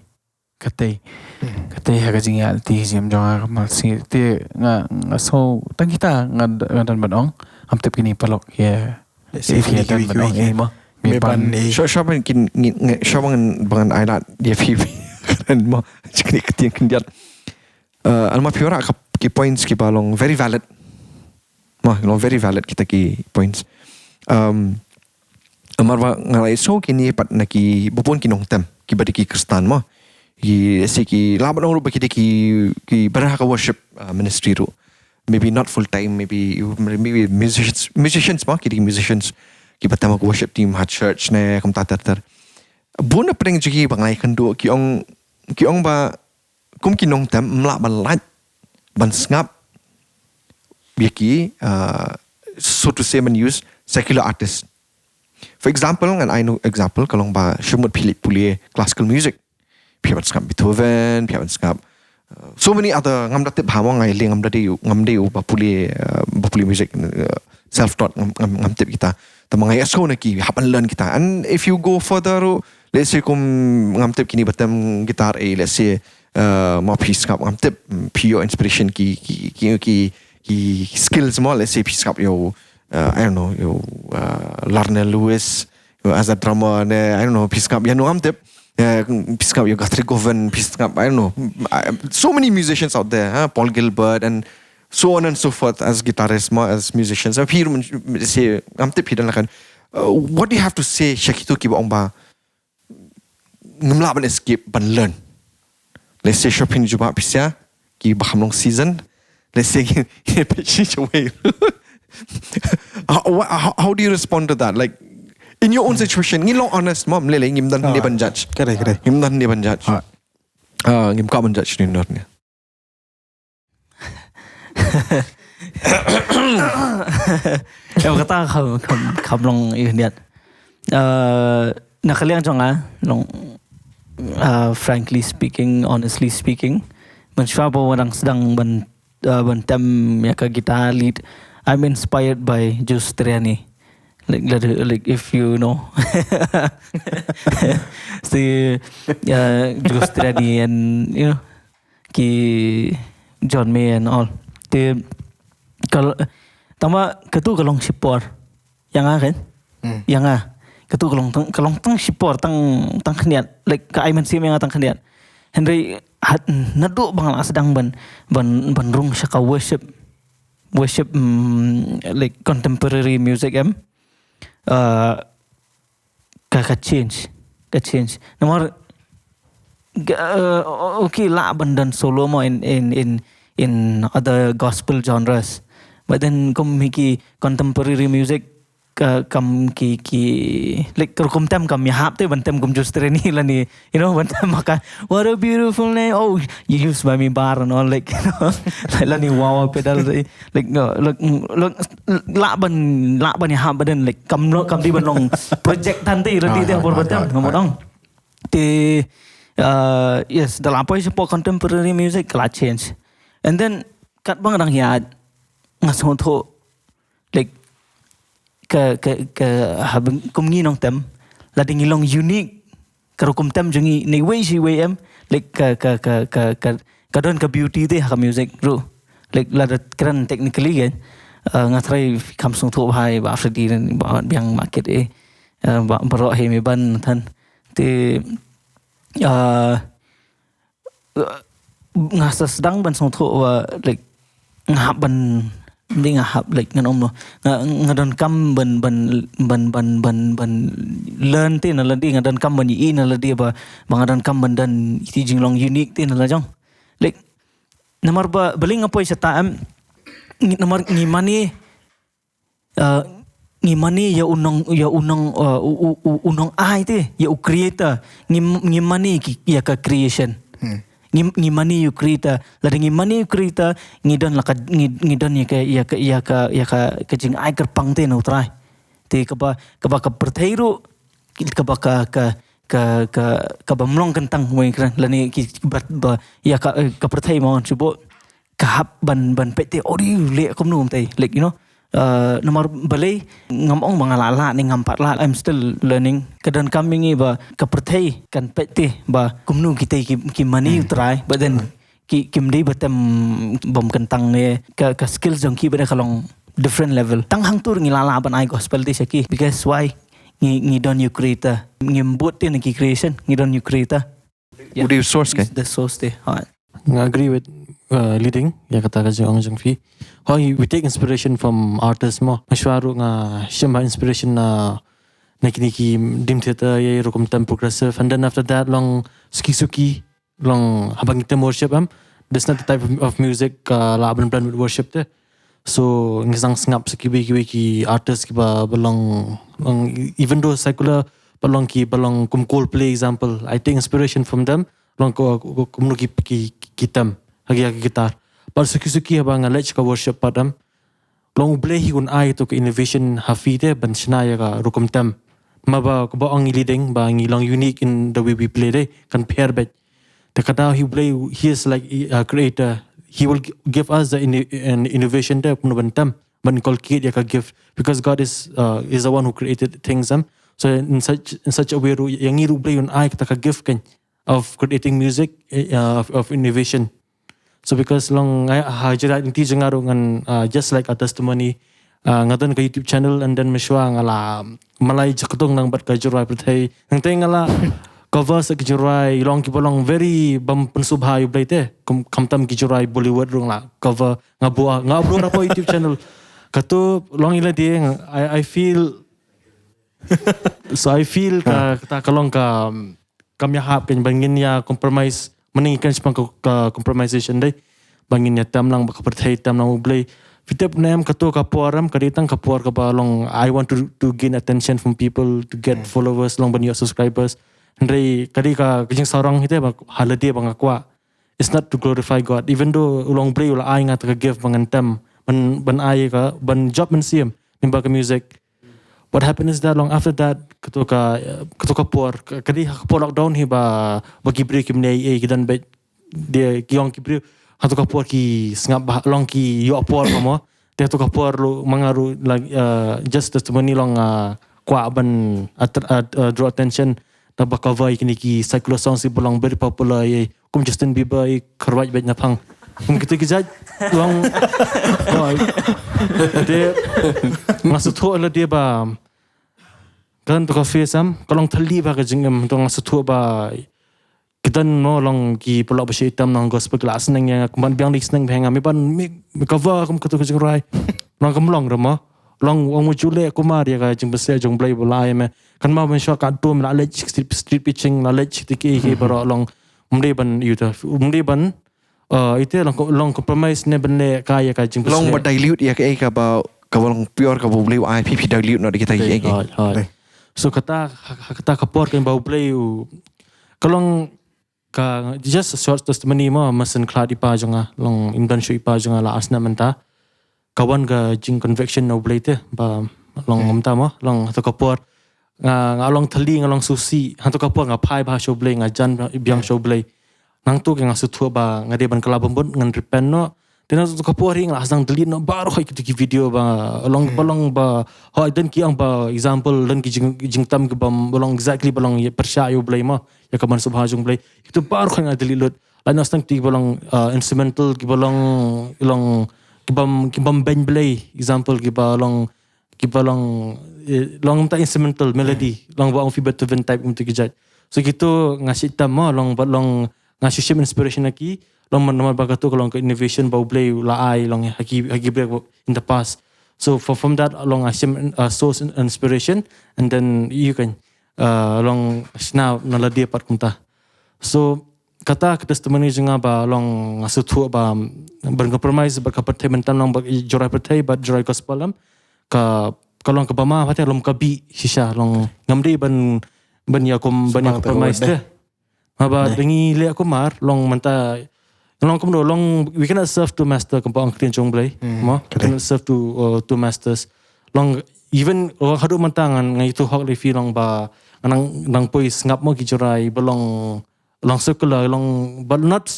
Katei. Hmm. Katei ha ka jingïaid lynti jong nga ka Malsngi. Te nga, nga sngew tang kita nga, nga don ban ong. Ngam tip kine paralok ïa. Let's see if ïa don ban ong, eh, mo. Me ban, eh. Shuwa, shuwa ban kin, ngi, ngi, shuwa ban, ban ai lad ïa phi. Kren mo. Kine ki ktien khyndiat. Uh, namar phi wanrah ki points kiba long very valid. Mo, long very valid kita ki points. Um, namar ba nga la ïohsngew kine pat na ki bun ki nongtem, kiba dei ki Khristan mo. Ki, si ki, lah ban ong ruh ba ki dei ki, kiba don ha ka worship, uh, ministry ruh. maybe not full time, maybe maybe musicians, musicians mo, ki dei musicians kiba tem ha ka worship team ha church ne kumta ter ter. Bun na pdeng jong ki ba nga la ïakynduh ki ong, ki ong ba kum ki nongtem ym lah ban lait ban sngap ïa ki, uh, so to say, ban use secular artist. For example, ngan ai noh example, ka long ba shu mut phi leit pule classical music, phi hap ban sngap Beethoven, phi hap ban sngap, uh, so many other, ngam da tip bha mo, nga ïaleh, ngam da dei, ngam dei uba pule, uh, ba pule music, uh, self taught, ngam, ngam, ngam tip kita. Tangba nga ïohsngew na ki hap ban learn kita. And if you go further ruh, let's say kum, ngam tip, kine ba tem guitar, eh, let's say, uh, mo, phi sngap, ngam tip, mm, phi ïoh inspiration ki, ki, ki, ki, ki skills mo, let's say phi sngap ïa u, uh, I don't know, ïa u, uh, Larnell Lewis, ïa u, as a drummer ne, I don't know, phi sngap ïano, ngam tip, uh, phi sngap ïa u Guthrie Govan, phi sngap, I don't know, mm, uh, so many musicians out there, huh? Paul Gilbert and so on and so forth, as guitarists mo, as musicians. Phi ruh, let's say, ngam tip, phi don la ka, uh, what do you have to say sha kito kiba ong ba ngim lah ban escape ban learn? Let's say shuh phin jubab pisa ki ba kham long season. Let's say ki phi shi shawei. How, wha- how, how do you respond to that? Like, in your own situation, ngi long honest mo, mlele, ngim don ne ban judge. Kare kare. Ngim don ne ban judge. Ah. Ah, ngim ka ban judge ni nor ne. Em kata kham kham kham long ïa niat. Uh, na ka liang jong nga long, uh, frankly speaking, honestly speaking, mynshuwa ba nga dang sdang ban, uh, ban tem ïa ka guitar lead, I'm inspired by Joe Satriani. Like, like, like if you know, si, uh, Joe Satriani and, you know, ki John May and all. Te kal tama katu ka long shipor. Ïa nga kan? Ïa nga. Katu ka long tang, ka long tang shipor, tang, tang khniat. Like, ka ai mynsiem ïa nga tang khniat. Hynrei hat naduh ba nga la sdang ban, ban, ban rung sha ka worship. Worship, mm, like, contemporary music em. Uh, ka, ka change, ka change. Namar, uh, okay, lah ban don solo mo in, in, in, in other gospel genres. But then kum hi ki contemporary music, ka kam ki, ki, like, ka rukom tem kam ïahap te ban tem kum Joe Satriani lane, you know, ban tem maka, "What a beautiful name. Oh, you use my mi bar and all," like, you know, like, lane wah wah pedal te. Like, no, like, mm, like, lah ban, lah ban ïahap, but then, like, kam lo, kam dei ban long project tang te, lane te por ban tem, ngam dong. Te, uh, yes, da la poi shapoh contemporary music, ka la change. And then, kat ba nga dang ïaid, nga sngewthuh, like, ka, ka, ka, haba kum ngi nongtem, lada ngi long unique, ka rukom tem jong ngi, na iwei sha iwei em, like, ka, ka, ka, ka, ka, ka don ka beauty te ha ka music ruh. Like, lada kren technically kan, uh, nga tharai kham sngewthuh bha ïa Bah Freddy, ba biang market eh, uh, ba, baroh hi mi ban than. Te, uh, uh, nga sa sdang ban sngewthuh ba, like, nga hap ban, dei nga hap, like, ngan ong mo, nga, nga donkam ban, ban, ban, ban, ban, ban learn te na lade, nga donkam ban ïohi na lade ba, ba nga donkam ban don iti jinglong unique te na la jong. Like, namar ba, balei nga poi shata em, ngi, namar ngi mane, uh, ngi mane ïa u nong, ïa u nong, uh, u, u, u, u nong ai te, ïa u creator. Ngi, ngi mane ki, ïa ka creation. Ngi, ngi mane ïa u creator. Lada ngi mane ïa u creator, ngi don la ka, ngi, ngi don ïa ka, ïa ka, ïa ka, ïa ka, ka jingai kyrpang te na u Trai. Te kaba, kaba ka pyrthei ruh, kaba ka, ka, ka, ka, kaba mlong kyntang, wei kren, lane ki, ba, ba, ïa ka, eh, ka pyrthei mo, shu bok ka hap ban, ban peit te, oh, dei leh kumno kumtai, like, you know. Uh, namar balei, ngam ong ba nga la lah ne ngam pat lah, I'm still learning. Ka donkam ïa ngi ba ka pyrthei kan peit te ba kumno kita ki, ki mane u Trai, but then ki, kim dei ba tem bym kyntang ne, ka, ka skills jong ki ba dei ka long different level. Tang hangtu ngi la lah ban ai gospel te sha ki, because why? Ngi, ngi don ïa u creator. Ngim bud te na ki creation, ngi don ïa u creator. U dei u source kan? The source te. Ha. Nga agree with, uh, leading, ïa kata ka jingong jong phi. Hooid, we take inspiration from artists mo. Mynshuwa ruh nga shim bha inspiration na, na kine ki dim theater, ïa rukom tem progressive. And then after that, long suki suki, long haba ngi tem worship em. That's not the type of, of music ka lah ban blend with worship te. So ngi sdang sngap sa kiwei kiwei ki artist kiba ba long, long, even though secular, ba long ki, ba long kum Coldplay example, I take inspiration from them. Long ko, ko, kumno ki, ki, ki tem ha ki, ha ki guitar. But suki suki haba nga leit ka worship part em, long U Blei hi un ai to ka innovation ha phi te ban shna ïa ka rukom tem. Ma ba, kaba ong i leading ba ngi long unique in the way we play te, kan pher beit. Te ka dei hi U Blei, he is like a creator. He will gi- give us the inno- an innovation te kumno ban tem, ban inculcate ïa ka gift, because God is, uh, is the one who created things, em. So in such, in such a way ruh ïa ngi ruh U Blei un ai kata ka gift kan of creating music, eh, uh, of, of innovation. So because long ai ha jira inti jong nga ruh ngan, uh, just like a testimony, uh, nga don ka YouTube channel and then mynshuwa nga la malai jakdong nang bad ka jingrwai pyrthei. Nangta nga la cover sa ka jingrwai long kiba long very bym pynsngewbha ïa U Blei te. Kum, khamtam ki jingrwai Bollywood ruh nga la cover, nga buh, nga upload ha ka YouTube channel. Kato long ïa lade, I, I feel so I feel ka, kata ka long ka, kam ïahap kan ban ngin ïa compromise. Mynta ngi kren shaphang ka, ka compromisation dei. Ban ngin ïa tem lang bad ka pyrthei, tem lang U Blei. Phi tip ne em kato ka por em ka dei tang ka por kaba long I want to, to gain attention from people, to get followers, long ban ïoh subscribers. Hynrei ka dei ka, ka jingsarong hi te ba ha lade ba nga kwah. It's not to glorify God. Even though u long U Blei u la ai nga ta ka gift ba ngan tem, ban, ban ai ka, ban jop mynsiem lyngba ka music. What happened is that long after that, kato ka, uh, kato ka por, ka, ka dei ha ka por lockdown hi ba, ba ki briew kim nang ïa ki, don beit, de ki ong ki briew, ha kato ka por ki sngap bha, long ki ïoh por ka mo. Te ha kato ka por ruh ma nga ruh, like, uh, just testimony long, uh, kwah ban attr- uh, uh, draw attention da ba cover ïa kine ki secular songs kiba long very popular ïa, kum Justin Bieber ïa, kyrwat beit na phang. Kum kito ki jait long. Oh, te nga sngewthuh ïa lade ba kan to ka face em, ka long thylli bha ka jingim, to nga sngewthuh ba ki don mo long ki paralok ba shu ïatem nang gospel, ki la sneng ïa nga, kumban biang dei sneng bha ïa nga, me ban, me, me cover kum kato ka jingrwai. Long kam long re mo. Long ong mo ju leh kumar ïa ka jingpynshlur jong U Blei ba la ai me. Kan ma ban shuwa ka tu me la leh street, street preaching, la leh street ki ki baroh long. Ym dei ban ïa uta, ym dei ban, uh, ite long, long compromise ne ban leh ka ïa ka jingpynshlur. Long ba dilute ïa ka, ïa kaba, kaba long pure kaba U Blei u ai, phi phi dilute noh da kita ki, ki. Hooid, hooid. So kata, ha, ha kata ka por kan ba U Blei u, ka long ka, just a short testimony mo, mynsiem khlad i pa jong nga, long im don shuh i pa jong nga la ar snem mynta. Ka wan ka jingconviction na U Blei te, ba long mynta mo, long ha kato ka por nga, nga long thylli, nga long sngewsih, ha kato ka por nga phai bha sha U Blei, nga jan biang sha U Blei. Nangta ka nga sngewthuh ba nga dei ban kylla bamut, ngan repent noh. Te na kato ka por hi nga la sdang delete noh baroh kito ki video ba long, ba long ba, hooid, don ki ong ba example, don ki jing, jingtem kiba ym long exactly ba long ïa pyrshah ïa U Blei mo, ïa ka mynsiem bha jong U Blei. Kito baroh nga delete lut. Lait noh sdang kito kiba long, uh, instrumental, kiba long, long, kiba ym, kiba ym beiñ Blei, example, kiba long, kiba long, eh, long mynta instrumental melody, long ba ong phi Beethoven type, kumta ki jait. So kito nga shu tam mo, long ba long nga shu shim inspiration na ki, long man, namar ba kato ka long ka innovation ba U Blei u la ai long ha ki, ha ki briew in the past. So for, from that long nga shim, uh, source in, inspiration, and then ïa kan, uh, long shna na lade pat kumta. So kata ka testimony jong nga ba long nga sngewthuh ba ban compromise bad ka pyrthei, ban tem lang bad jingrwai pyrthei bad jingrwai gospel em, ka, ka long kaba ma, pyrthei long ka bih shisha, long ngam dei ban, ban ïa kum, ban ïa compromise te. Haba da ngi leh kumar, long mynta, long kumno, long we cannot serve two master, kumba ong ka ktien jong U Blei mo, we cannot serve two, uh, two masters. Long even, long haduh mynta ngan, ngan ïathuh hok ïa phi long ba ngan nang, nang poi sngap mo ki jingrwai ba long, long secular, long, but not,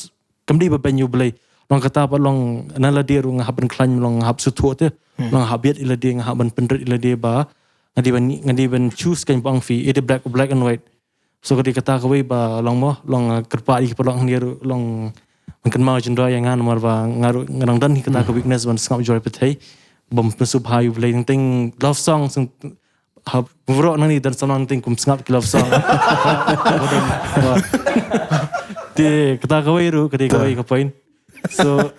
kam dei ba beiñ ïa U Blei. Long kata ba long na lade ruh nga hap ban khlaiñ, long nga hap sngewthuh te. Long nga hap bieit ïa lade, nga hap ban pynrit ïa lade ba nga dei ban, nga dei ban choose kan, ba ong phi, either black, black and white. So ka dei kata kawei ba long mo, long, uh, kyrpad ïa ki paralok hangne ruh, long ban kynmaw jingrwai ïa nga namar ba nga ruh nga dang don hi kata ka weakness ban sngap jingrwai pyrthei. Bym pynsngewbha ïa U Blei, teng teng love song, song, ha, baroh nangne don samla teng kum sngap ki love song. Te kata kawei ruh, ka dei kawei ka point. So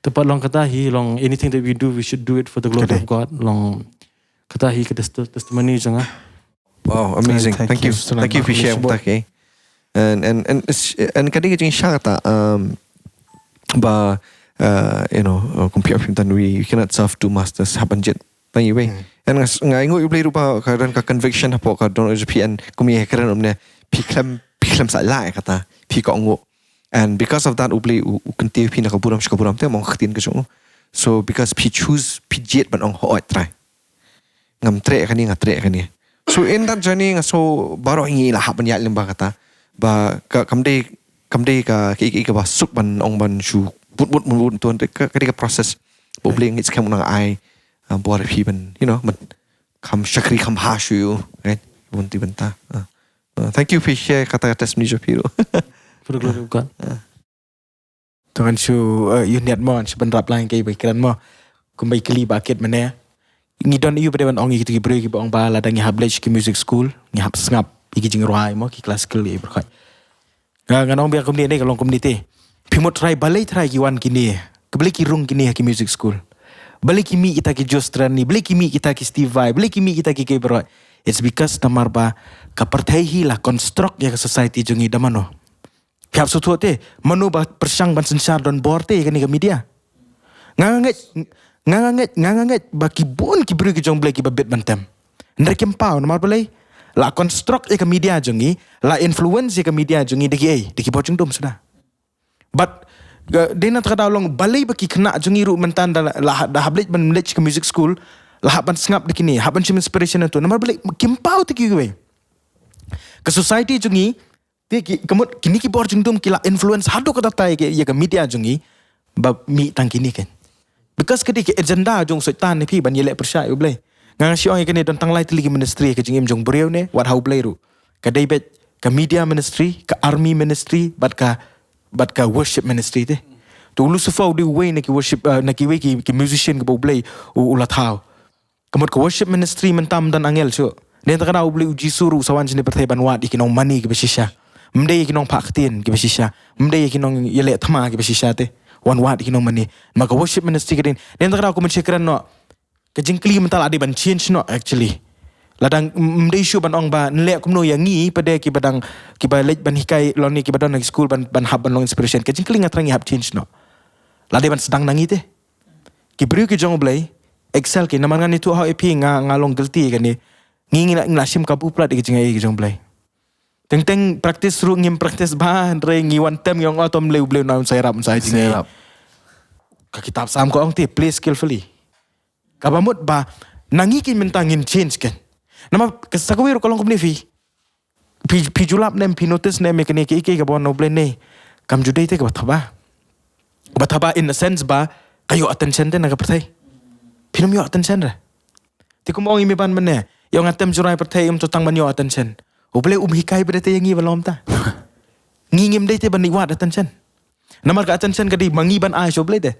te pat long kata hi, long anything that we do, we should do it for the glory of God. Long kata hi ka test- testimony jong nga. Wow, amazing. Thank you. Thank you for sharing that, eh. And and and it's- and ka dei ka jingshisha kata, um, ba uh, you know, uh, kum phi ong, phi ong, we, we cannot serve two masters, hap ban jied tang iwei. And nga s- nga ainguh ïa U Blei ruh ba ka don ka conviction hapoh ka don J P N, kum ïa kren um ne, phi khlem, phi khlem sa lah ïa kata, phi ka ong. And because of that U Blei u, u kyntiew phi na ka burom sha ka burom te, mong ka ktien ka jong u. So because phi choose, phi jied ban ong, hooid Trai, ngam treh kane, nga treh kane. So in that journey nga sngew baroh ngi la hap ban ïaid lyngba kata. Ba ka kam dei, kam dei ka, ka, ka, ka ba suk ban ong ban shu but but but but tuan, ka, ka dei ka process. Ba U Blei ngeit skhem u nang ai, uh, bor phi ban, you know, ban kham shakri kham ha shu, right? Bun ti bynta. Uh, uh, thank you phi share kata ka testimony jong phi ruh. Pura glori u God. To ngan shu uh, ïa niat mo, ngan shu ban rap lang kai ba kren mo. Kumba i kli ba kit mane. Ngi don ïa u ba dei ban ong ïa kitu ki briew kiba ong ba lada ngi hap leit ki music school, ngi hap sngap ïa ki jingrwai mo, ki classical ïa i briew. Nga ngan ong biang kumne ne, ka long kumne te. Phi mut Trai, balei Trai ki wan kine, ka balei ki rung kine ha ki music school. Balei ki mih kita ki Joe Strumey, balei ki mih kita ki Steve Vai, balei ki mih kita ki ki briew. It's because namar ba ka pyrthei hi la construct ïa ka society jong ngi da mano. Phi hap sngewthuh te, mano ba pyrshang ban synshar don bor te ïa kane ka media. Nga nga ngeit, nga nga ngeit, nga nga ngeit ba ki bun ki briew ki jong U Blei kiba bit ban tem. Hynrei kim paw, namar balei? La construct ïa ka media jong ngi, la influence ïa ka media jong ngi da kiei, da ki bor jingdum suda. But uh, dei na kata ka daw long, balei ba ki khynnah jong ngi ruh mynta da la, la, da hap leit ban leit ka music school, la hap ban sngap da kine, hap ban shim inspiration na tu. Namar balei? Kim paw te kiwei. Ka society jong ngi, te ki, ka mut kine ki bor jingdum ki la influence haduh katta ïa ka, ïa ka media jong ngi ba mih tang kine kan. Because ka dei ka agenda jong u Soitan ne phi ban ïaleh pyrshah ïa U Blei. Nga nga shu ong ïa kane, don tang lai tylli ki ministry ka jingim jong u briew ne, wat ha U Blei ruh. Ka dei beit ka media ministry, ka army ministry, bad ka, bad ka worship ministry te. To u Lucifer u dei uwei na ki worship, uh, na kiwei ki, ki musician kiba U Blei u, u la thaw. Ka mut ka worship ministry mynta ym don angel shuh. Dei na kata ka daw U Blei, u Jisu ruh u sa wan shane pyrthei ban wad ïa ki nongmane kiba shisha. Ym dei ïa ki nongphah ktien kiba shisha. Ym dei ïa ki nongïaleh thma kiba shisha te. Wan wad ïa ki nongmane. Ma ka worship ministry ka dei. Dei na kata ka daw kumne shu kren noh. Ka jingkylli mynta la dei ban change noh actually. La dang ym dei shuh ban ong ba nleh kumno ïa ngi pat de kiba dang, kiba leit ban hikai lane kiba don ha ki school ban, ban hap ban long inspiration. Ka jingkylli nga tharai ngi hap change noh. La dei ban sdang na ngi te. Ki briew ki jong U Blei excel ki, namar ngan ïathuh ha u ïa phi, nga, nga long guilty ïa kane. Ngi, ngi la, ngi la shim kabu palat ïa ki jingaiei ki jong U Blei. Teng teng practice ruh ngim practice bha, hynrei ngi wan tem ngi ong, oh, to ym lei U Blei, u nang sa ïarap, un sa ai jingaiei. Ka kitab Salm ka ong te, play skillfully. Kaba mut ba na ngi ki mynta ngin change kan. Namar ka sa kawei ruh ka long kumne phi. Phi, phi ju lap ne em, phi notice ne em ïa kane, kiei kiei kaba wan na U Blei ne, kam ju dei te kaba thaba. Kaba thaba in a sense ba ka ïoh attention te na ka pyrthei. Phin ym ïoh attention re. Te kumba ong i Meiban mynne, ïoh nga tem jingrwai pyrthei, ym to tang ban ïoh attention. U Blei um hikai pat de te ïa ngi ba long kumta. Ngi ngim dei te ban ïoh attention. Namar ka attention ka dei ma ngi ban ai sha U Blei te.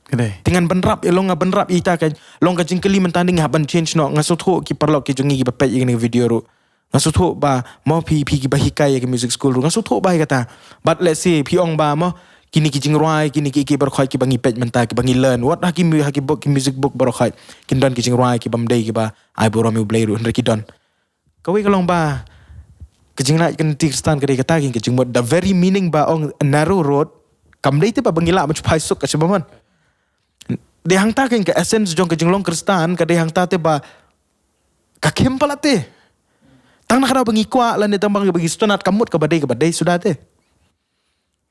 Ka dei. Te ngan bynrap, ïa long nga bynrap ïa ita ka, long ka jingkylli mynta, ngi hap ban change noh. Nga sngewthuh ki paralok ki jong ngi kiba peit ïa kane ka video ruh. Nga sngewthuh ba mo phi, phi kiba hikai ïa ka music school ruh, nga sngewthuh ba ïa kata. But let's say phi ong ba mo kine ki jingrwai, kine ki, ki baroh khoit kiba ngi peit mynta, kiba ngi learn, wat ha ki mu-, ha ki book, ki music book baroh khoit kin don ki jingrwai kibym dei kiba ai burom ïa U Blei ruh, hynrei ki don. Kawei ka long ba ka jinglait ka lynti Khristan ka dei kata, ka jingmut, the very meaning ba ong narrow road, kam dei te ba, ba ngi lah ban shu phai suk ka shaba mon. Dei hangta ka, ka essence jong ka jinglong Khristan ka dei hangta te ba ka khim palat te. Tang na ka daw ba ngi kwah lane tang ba ngi, ba ngi sngewtynnat, ka mut kaba dei, kaba dei suda te.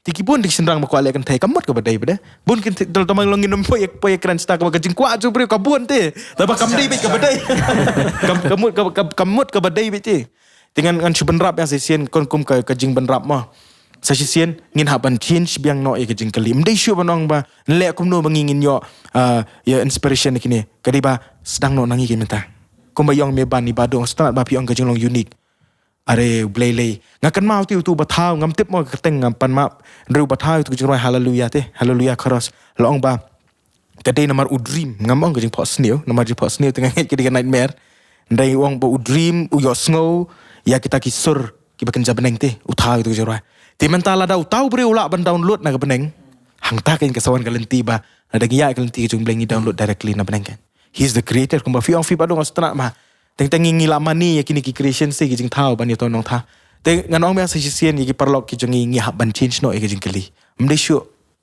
Te ki bun te ki shynrang ba kwah leh kynthei, ka mut kaba dei pat de. Bun kynthei, tang ba long ngin ym poi, poi kren sha kaba, ka jingkwah jong u briew ka bun te. Tang ba kam dei beit kaba dei. Kam, ka mut, ka, ka, ka mut kaba dei beit te. Te ngan, ngan shu bynrap ïa sa shisien, kum, kum ka, ka jingbynrap mo. Sa shisien ngin hap ban change biang noh ïa ka jingkylli. Ym dei shuh ban ong ba nleh kumno ba ngi ngin ïoh, ah, ïa inspiration na kine. Ka dei ba sdang noh na ngi ki mynta. Kumba ïa ong Meiban, i Bah Dong, sngewtynnat ba phi ong ka jinglong unique. Are U Blei lei. Nga kynmaw te utu u Bah Thaw, ngam tip mo ka kyrteng, ngam pan map. Hynrei u Bah Thaw utu ka jingrwai Hallelujah te, Hallelujah Chorus. La ong ba ka dei namar u dream, ngam ong ka jingphohsniew, namar jingphohsniew te nga ngeit ka dei ka nightmare. Hynrei u ong ba u dream, u ïohsngew ïa kita ki sur kiba kynja bneng te, u Thaw utu ka jingrwai. Te mynta lada uta u briew u lah ban download na ka bneng, hangta ka, ka sa wan ka lynti ba lada ngi ïaid ka lynti ka jong U Blei ngi download directly na bneng kan. He is the creator, kumba phi ong, phi Bah Dong, sngewtynnat ma. Teng teng ngi, ngi la mane ïa kine ki creation te, ki jingthaw ban ïa to nongthaw. Te ngan ong biang sa shisien ïa ki paralok ki jong ngi, ngi hap ban change noh ïa ki jingkylli. Ym dei shuh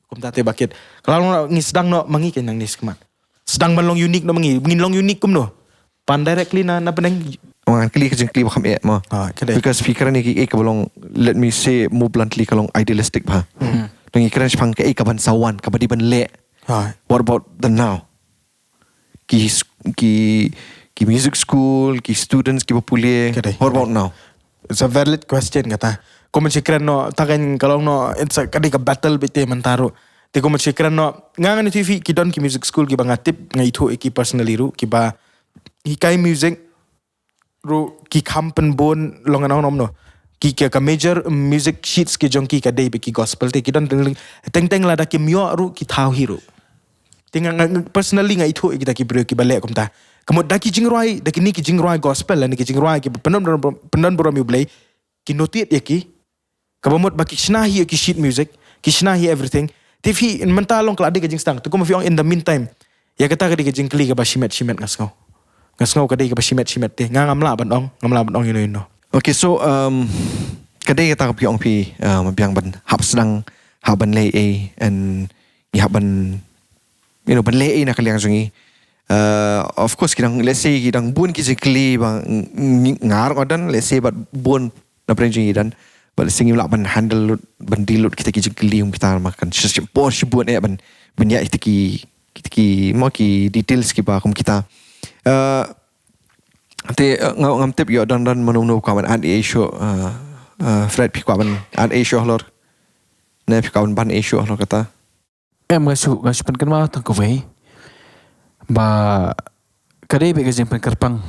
kumta te ba kit. Ka la long ngi sdang noh ma ngi, ka nang ne skmat. Sdang ban long unique noh ma ngi. Ngin long unique kumno? Pan directly na, na bneng. Wan kylli ka jingkylli ba kham eh mo. Ah, ka dei. Because phi kren ïa ki eh kaba long, let me say more bluntly, ka long idealistic bha. Hmm. Ngi kren shaphang ka eh kaban sa wan, kaba dei ban leh. Ah. What about the now? Ki s-, ki, ki music school, ki students kiba pule. Ka dei. What about now? It's a valid question kata. Kumba shu kren noh, ta kan ka long noh, it's a, ka dei ka battle beit te mynta ruh. Te kumba shu kren noh, nga ngan ïathuh ïa phi, ki don ki music school kiba nga tip, nga ithuh ïa ki personally ruh, kiba hikai music ruh ki kham pynbun long, ngan ong kumno. Ki, ki, ka major music sheets ki jong ki ka dei beit ki gospel, te ki don teng, teng teng lada kim ïoh ruh ki thaw hi ruh. Te nga, nga, nga personally nga ithuh ïa kita ki briew kiba leh kumta. Ka mut da ki jingrwai, da kine ki jingrwai gospel lane ki jingrwai kiba pyndon, pyndon burom ïa U Blei, ki notice ïa ki. Kaba mut ba ki shna hi ïa ki sheet music, ki shna hi everything. Te phi mynta long ka la dei ka jingsdang. Te kumba phi ong in the meantime, ïa kata ka dei ka jingkylli kaba shimet shimet nga sngew. Nga sngew ka dei kaba shimet shimet te. Nga ngam lah ban ong, ngam lah ban ong ïa no ïa no. Okay, so, um, ka dei kata kaba phi ong phi, um, biang ban hap sdang, hap ban leh ei, and ngi hap ban, you know, ban leh ei na ka liang jong ngi. Uh, of course, ki dang, let's say, ki dang bun ki jingkylli ba ng-, ng-, nga ruh nga don, let's say, bad bun na pdeng jong ngi don. Bad let's say ngim lah ban handle lut, ban deal lut kita ki jingkylli kum kita, ma kan shisha por shibun eh ban, ban ïa kita ki, kita ki, mo, ki details kiba kum kita. Uh, te, uh, nga, ngam tip ïoh don, don mano mano kwah ban add ei shuh, uh, uh, Fred, phi kwah ban add ei shuh halor? Ne phi kwah ban ban ei shuh halor kata? Em, nga shu, nga shu pynkynmaw tang kawei ba ka dei beit ka jingpynkyrpang.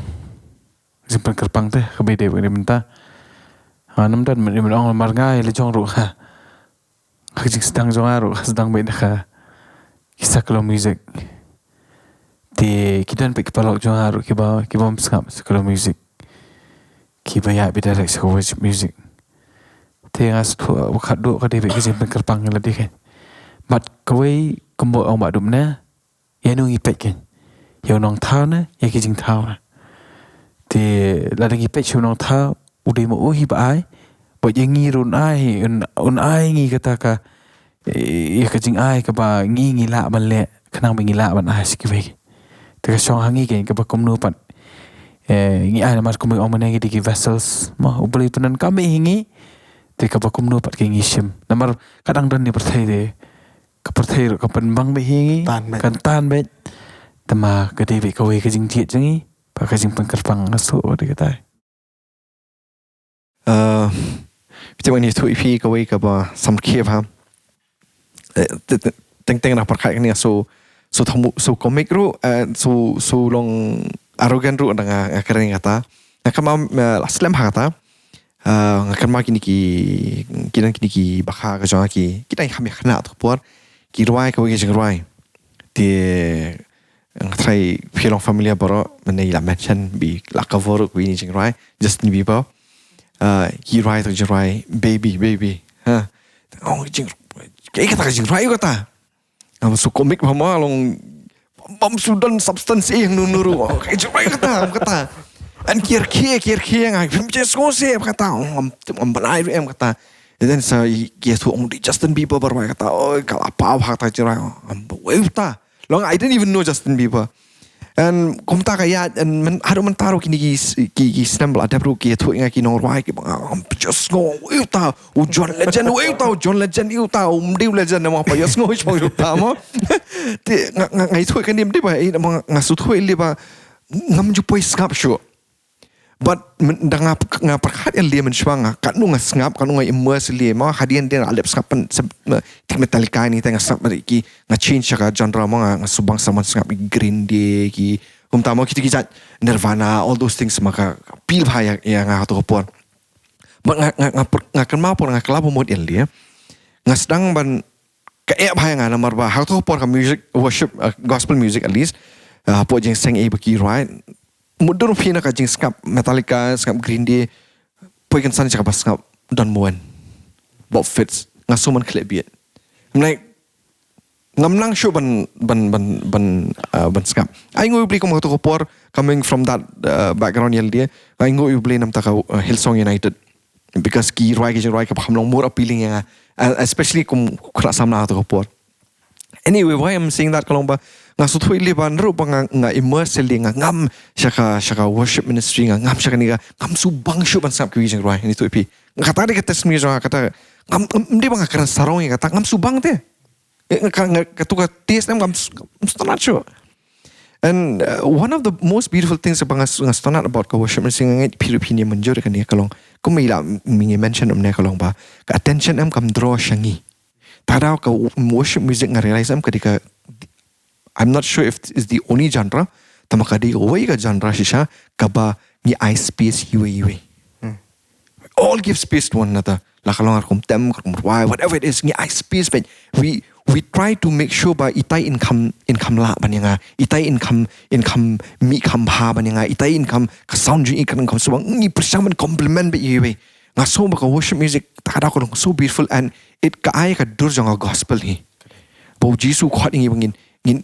Jingpynkyrpang te kaba dei beit mynta. Ha, namar don mynta ong mar nga ïa la jong ruh ha. Ka jingsdang jong nga ruh ka sdang beit na ka, ki secular music. Te ki don beit ki paralok jong nga ruh kiba, kiba ym sngap secular music. Kiba ïa beit direct sha ka worship music. Te nga sngewthuh ba khadduh ka dei beit ka jingpynkyrpang ïa lade kein. Bad kawei kumba ong Bah Dup ne, ïa no ngi peit kein. Ïa u nongthaw ne ïa ki jingthaw ne. Te lada ngi peit sha u nongthaw, u dei ma u hi ba ai. Bad ïa ngi ruh un ai, un, un ai ngi kata ka, eh, ïa ka jingai kaba ngi, ngi lah ban leh, khnang ba ngi lah ban ai sha kiwei. Te ka shong ha ngi kein kaba kumno pat, eh, ngi ai, namar kumba ong mynne ngi dei ki vessels, mo, U Blei u pyndonkam beit hi ngi. Te kaba kumno pat kein ngi shim. Namar ka dang don ne pyrthei te, ka pyrthei ruh ka pynbang beit hi ngi. Tan beit. Kan tan beit. Te ma ka dei beit kawei ka jingjied jong ngi, bad ka jingpynkyrpang, nga sngewthuh dei kata. Eh, phi tip, ngan ïathuh ïa phi kawei kaba samrkhie bha. Eh, te, te, teng teng na pyrkhat kane, so, so thamu, so comic ruh, eh, so, so long arrogant ruh, da nga, nga kren kata. Nga kynmaw, eh, la slem ha kata. Eh, nga kynmaw kine ki, ki don kine ki bakha ka jong nga ki, ki dang kham ïa khynnah tu ka por. Ki rwai kawei ka jingrwai. Te nga tharai phi long familiar baroh, mynne la mention bad la cover ruh kawei ka jingrwai Justin Bieber. Ah, ki rwai tu ka jingrwai Baby, Baby. Ha. Oh, jing, kaei kata ka jingrwai kata? Ngam shu comic bha mo, long bym shu don substance ei hangno hangno ruh. Oh, kaei ka jingrwai kata, kata. An kiar khie, kiar khie nga, phim ju sngew shuh kata. Oh, ngam, ngam ban ai ruh em kata. And then sa ki ïathuh, ong dei Justin Bieber ba rwai kata. Oh, ka la paw bha kata ka jingrwai. Oh, ngam, wei uta. Long, I didn't even know Justin Bieber. And kumta ka ïaid, and myn, haduh mynta ruh kine ki s-, ki, ki snem ba la dep ruh ki ïathuh ïa nga ki nongrwai kiba nga, ngam ju sngew, wei uta u John Legend, wei uta u John Legend, wei uta um dei u legend, namar ba ïa sngew, sngew uta mo. Te nga, nga, nga ïathuh kane ym dei ba, eh, namar nga shu ïathuh lei ba ngam ju poi sngap shuh. But myn-, da nga, nga pyrkhat ïa lei mynshuwa nga, katno nga sngap, katno nga immerse ïa lei mo, hadien dien nga leh sngap pyn, se-, me-, tik Metallica ne, te nga sngap bad ki, nga change sha ka genre mo, nga, nga shu bang sngap, sngap ïa ki Green Day, ki, kumta mo, kita ki jait Nirvana, all those things ma ka appeal bha ïa, ïa nga ha kato ka por. But nga, nga, nga, nga kynmaw por nga kylla bamut ïa lei. Nga sdang ban, ka eh bha ïa nga namar ba ha kato ka por ka music, worship, uh, gospel music at least, uh, hapoh jingïaseng ei ba ki rwai. Mutdur phi na ka jingsngap Metallica, sngap Green Day, poi kynsan sha kaba sngap Don Moen, Bob Fitz, nga sngew man khleh bieit. I'm like, ngam nang shuh ban, ban, ban, ban, uh, ban sngap. Ai nguh ïa U Blei kum ha kato ka por, coming from that, uh, background ïa lade, ai nguh ïa U Blei namar ka, uh, Hillsong United. Because ki rwai ki jingrwai kaba kham long more appealing ïa nga. Uh, especially kum khynnah samla ha kato ka por. Anyway, why I'm saying that ka long ba nga sngewthuh ïa lade ba naduh ba nga, nga immerse ïa lade, nga ngam sha ka, sha ka worship ministry, nga ngam sha kane ka, ngam shu bang shuh ban sngap kiwei ki jingrwai, ngi tip phi. Nga kata dei ka testimony jong nga, kata ngam, ngam, ym dei ba nga kren sarong ïa kata, ngam shu bang te. Eh, nga, nga, kato ka taste em ngam, ngam sngewtynnat shuh. And uh, one of the most beautiful things ba nga, nga sngewtynnat about ka worship ministry, nga ngeit phi ruh phin ïa mynjur ïa kane ka long, kumba i la, mm, ngi mention ym ne ka long ba ka attention em kam draw sha ngi. Ta daw ka w-, worship music nga realize em ka dei ka, I'm not sure if it's the only genre, tangba ka dei kawei ka genre shisha kaba ngi ai space iwei iwei. Hmm. We all give space to one another. La ka long ka rukom tem, ka rukom rwai, whatever it is, ngi ai space, but we, we try to make sure ba itai in kham, in kham lah ban ïa nga, itai in kham, in kham mih kham bha ban ïa nga, itai in kham, ka sound jong i kan kham shu bang, ngi pyrshang ban complement beit iwei iwei. Nga sngew ba ka worship music, ta ka daw ka long so beautiful and it ka ai ka dur jong ka gospel hi. Ba u Jisu u khot ïa ngi ba ngin, ngin,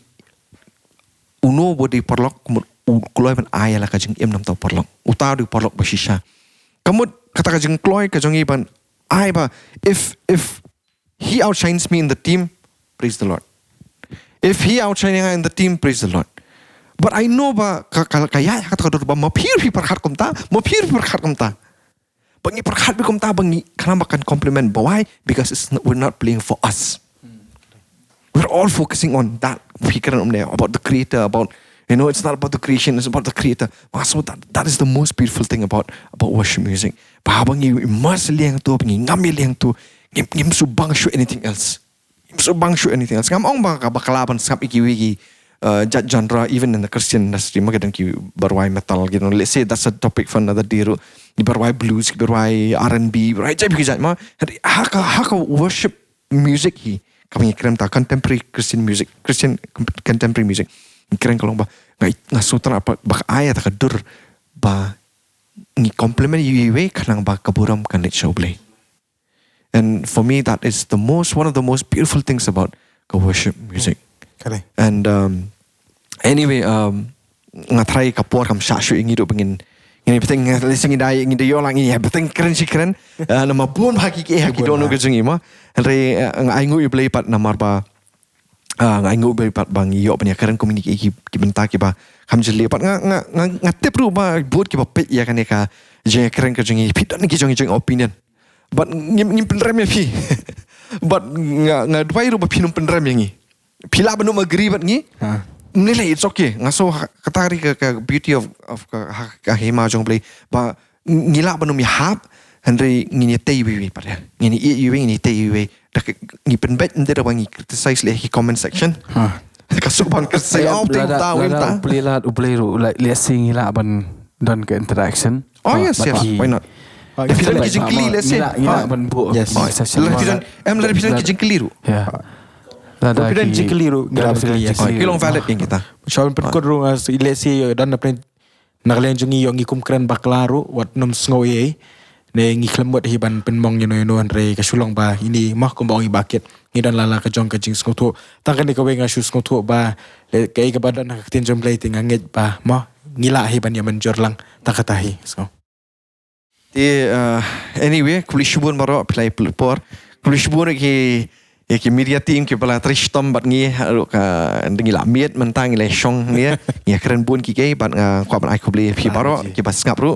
uno uba dei paralok, ka mut u kloi ban ai ïa la ka jingim na ka bynta u paralok. Uta u dei u paralok ba shisha. Ka mut kata ka jingkloi ka jong ngi ban ai ba, if, if he outshines me in the team, praise the Lord. If he outshines me in the team, praise the Lord. But I know ba ka, ka, ka ïaid ha kata ka dur ba ma phi ruh phi pyrkhat kumta, ma phi ruh phi pyrkhat kumta. Ba ngi pyrkhat beit kumta ba ngi khnang ba kan complement, ba why? Because it's not, we're not playing for us. We're all focusing on that. Phi kren ym ne about the creator, about, you know, it's not about the creation, it's about the creator. Ba so that, that is the most beautiful thing about, about worship music. Ba, ba ngi immerse ïa lade hangto, ba ngi ngam ïa lade hangto, ngim, ngim shu bang shuh anything else. Ngim shu bang shuh anything else. Ngam ong ba ka bakla ban sngap ïa kiwei ki, uh, jait genre, even in the Christian industry, ma ki don kiba rwai metal, you know, let's say that's a topic for another day ruh. Kiba rwai blues, kiba rwai R and B, rwai jait ki jait ma. Ha ka, ha ka worship music hi, kaba ngi kren ta contemporary Christian music, Christian com-, contemporary music. Ngi kren ka long ba nga, nga sngewtynnat ba, ba ka ai ïa ta ka dur ba ngi complement iwei iwei khnang ba ka burom kan leit sha U Blei. And for me, that is the most, one of the most beautiful things about ka worship music. Correct. And, um, anyway, um, nga tharai ka por kam shah shuh ïa ngi ruh ba ngin, ngin bteng, nga leh shisha ngi da, ngi da ïoh la ngi bteng kren shi kren. Ah, namar bun bha ki, ki, ki, ki dohnud ka jong ngi mo. Hynrei, ah, nga ainguh ïa U Blei pat namar ba, ah, nga ainguh ïa U Blei pat ba ngi ïoh ban ïa kren kum kine ki, ki, ki bynta kiba kham jylliew pat nga, nga, nga, nga tip ruh ba bun kiba peit ïa kane ka jingïakren ka jong ngi, phi don ki jong ngi jong opinion. But ngim, ngim pynrem ïa phi. But nga, nga duwai ruh ba phin ym pynrem ïa ngi. Phi lah ban ym agree bad ngi. Ha. Ym lei lei, it's okay. Nga sngew ha, kata ka dei ka, ka beauty of, of ka, ha, ka hima jong U Blei. Ba ngi lah ban ym ïahap, hynrei ngin ïatei iwei iwei pat ïa. Ngin ïeit iwei iwei, ngin ïatei iwei iwei. Da ka, ngi pynbeit ym dei da ba ngi criticize leh ha ki comment section. Ha. Ka suk ban criticize, oh, te lada, uta, lada uta. U Blei lad, U Blei ruh, like, let's say ngi lah ban don ka interaction. Oh, yes, yes, why not? Lada phi don ki jingkylli, let's say. Ngi lah, ngi lah ban buh. Yes. Oh, lada phi don, em, lada phi don ki jingkylli ruh. Yeah. Lada phi don ki jingkylli ruh, ngi lah ban kylli, yes. Oh, ki long valid ïa kita. Shu pynkut ruh, let's say, don na pdeng na ka liang jong ngi, ïoh ngi kum kren bakla ruh, wat nym sngew ei ei. Ne ngi khlem mut hi ban pynmong ïano ïano, hynrei ka shu long ba ine mo, kumba ong i Bah Kit, ngi don la la ka jong ka jingsngewthuh. Tang kane kawei nga shu sngewthuh ba, eh, kaei kaba don ha ka ktien jong U Blei te nga ngeit ba mo, ngi lah hi ban ïa mynjur lang, tang kata hi, sngew. Te, uh, anyway, khublei shibun baroh, phi la ïa pynlut por. Khublei shibun ïa ki, ïa ki media team kiba la trei shitom bad ngi, ha, ruh ka, ngi la miet mynta, ngi la shong ngi, ngi kren bun kiei kiei, bad nga kwah ban ai khublei ïa phi baroh kiba sngap ruh.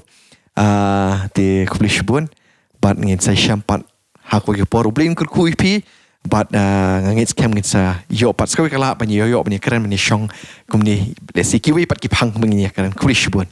Uh, te khublei shibun, bad ngin sa ïashem pat ha kawei ka por. U Blei un kyrkhu ïa phi, bad, uh, nga ngeit skhem ngin sa ïoh pat sa kawei ka lad ban ïoh, ïoh ban ïakren, ban ïashong kumne, lehse kiwei pat ki phang ban ngin ïakren. Khublei shibun.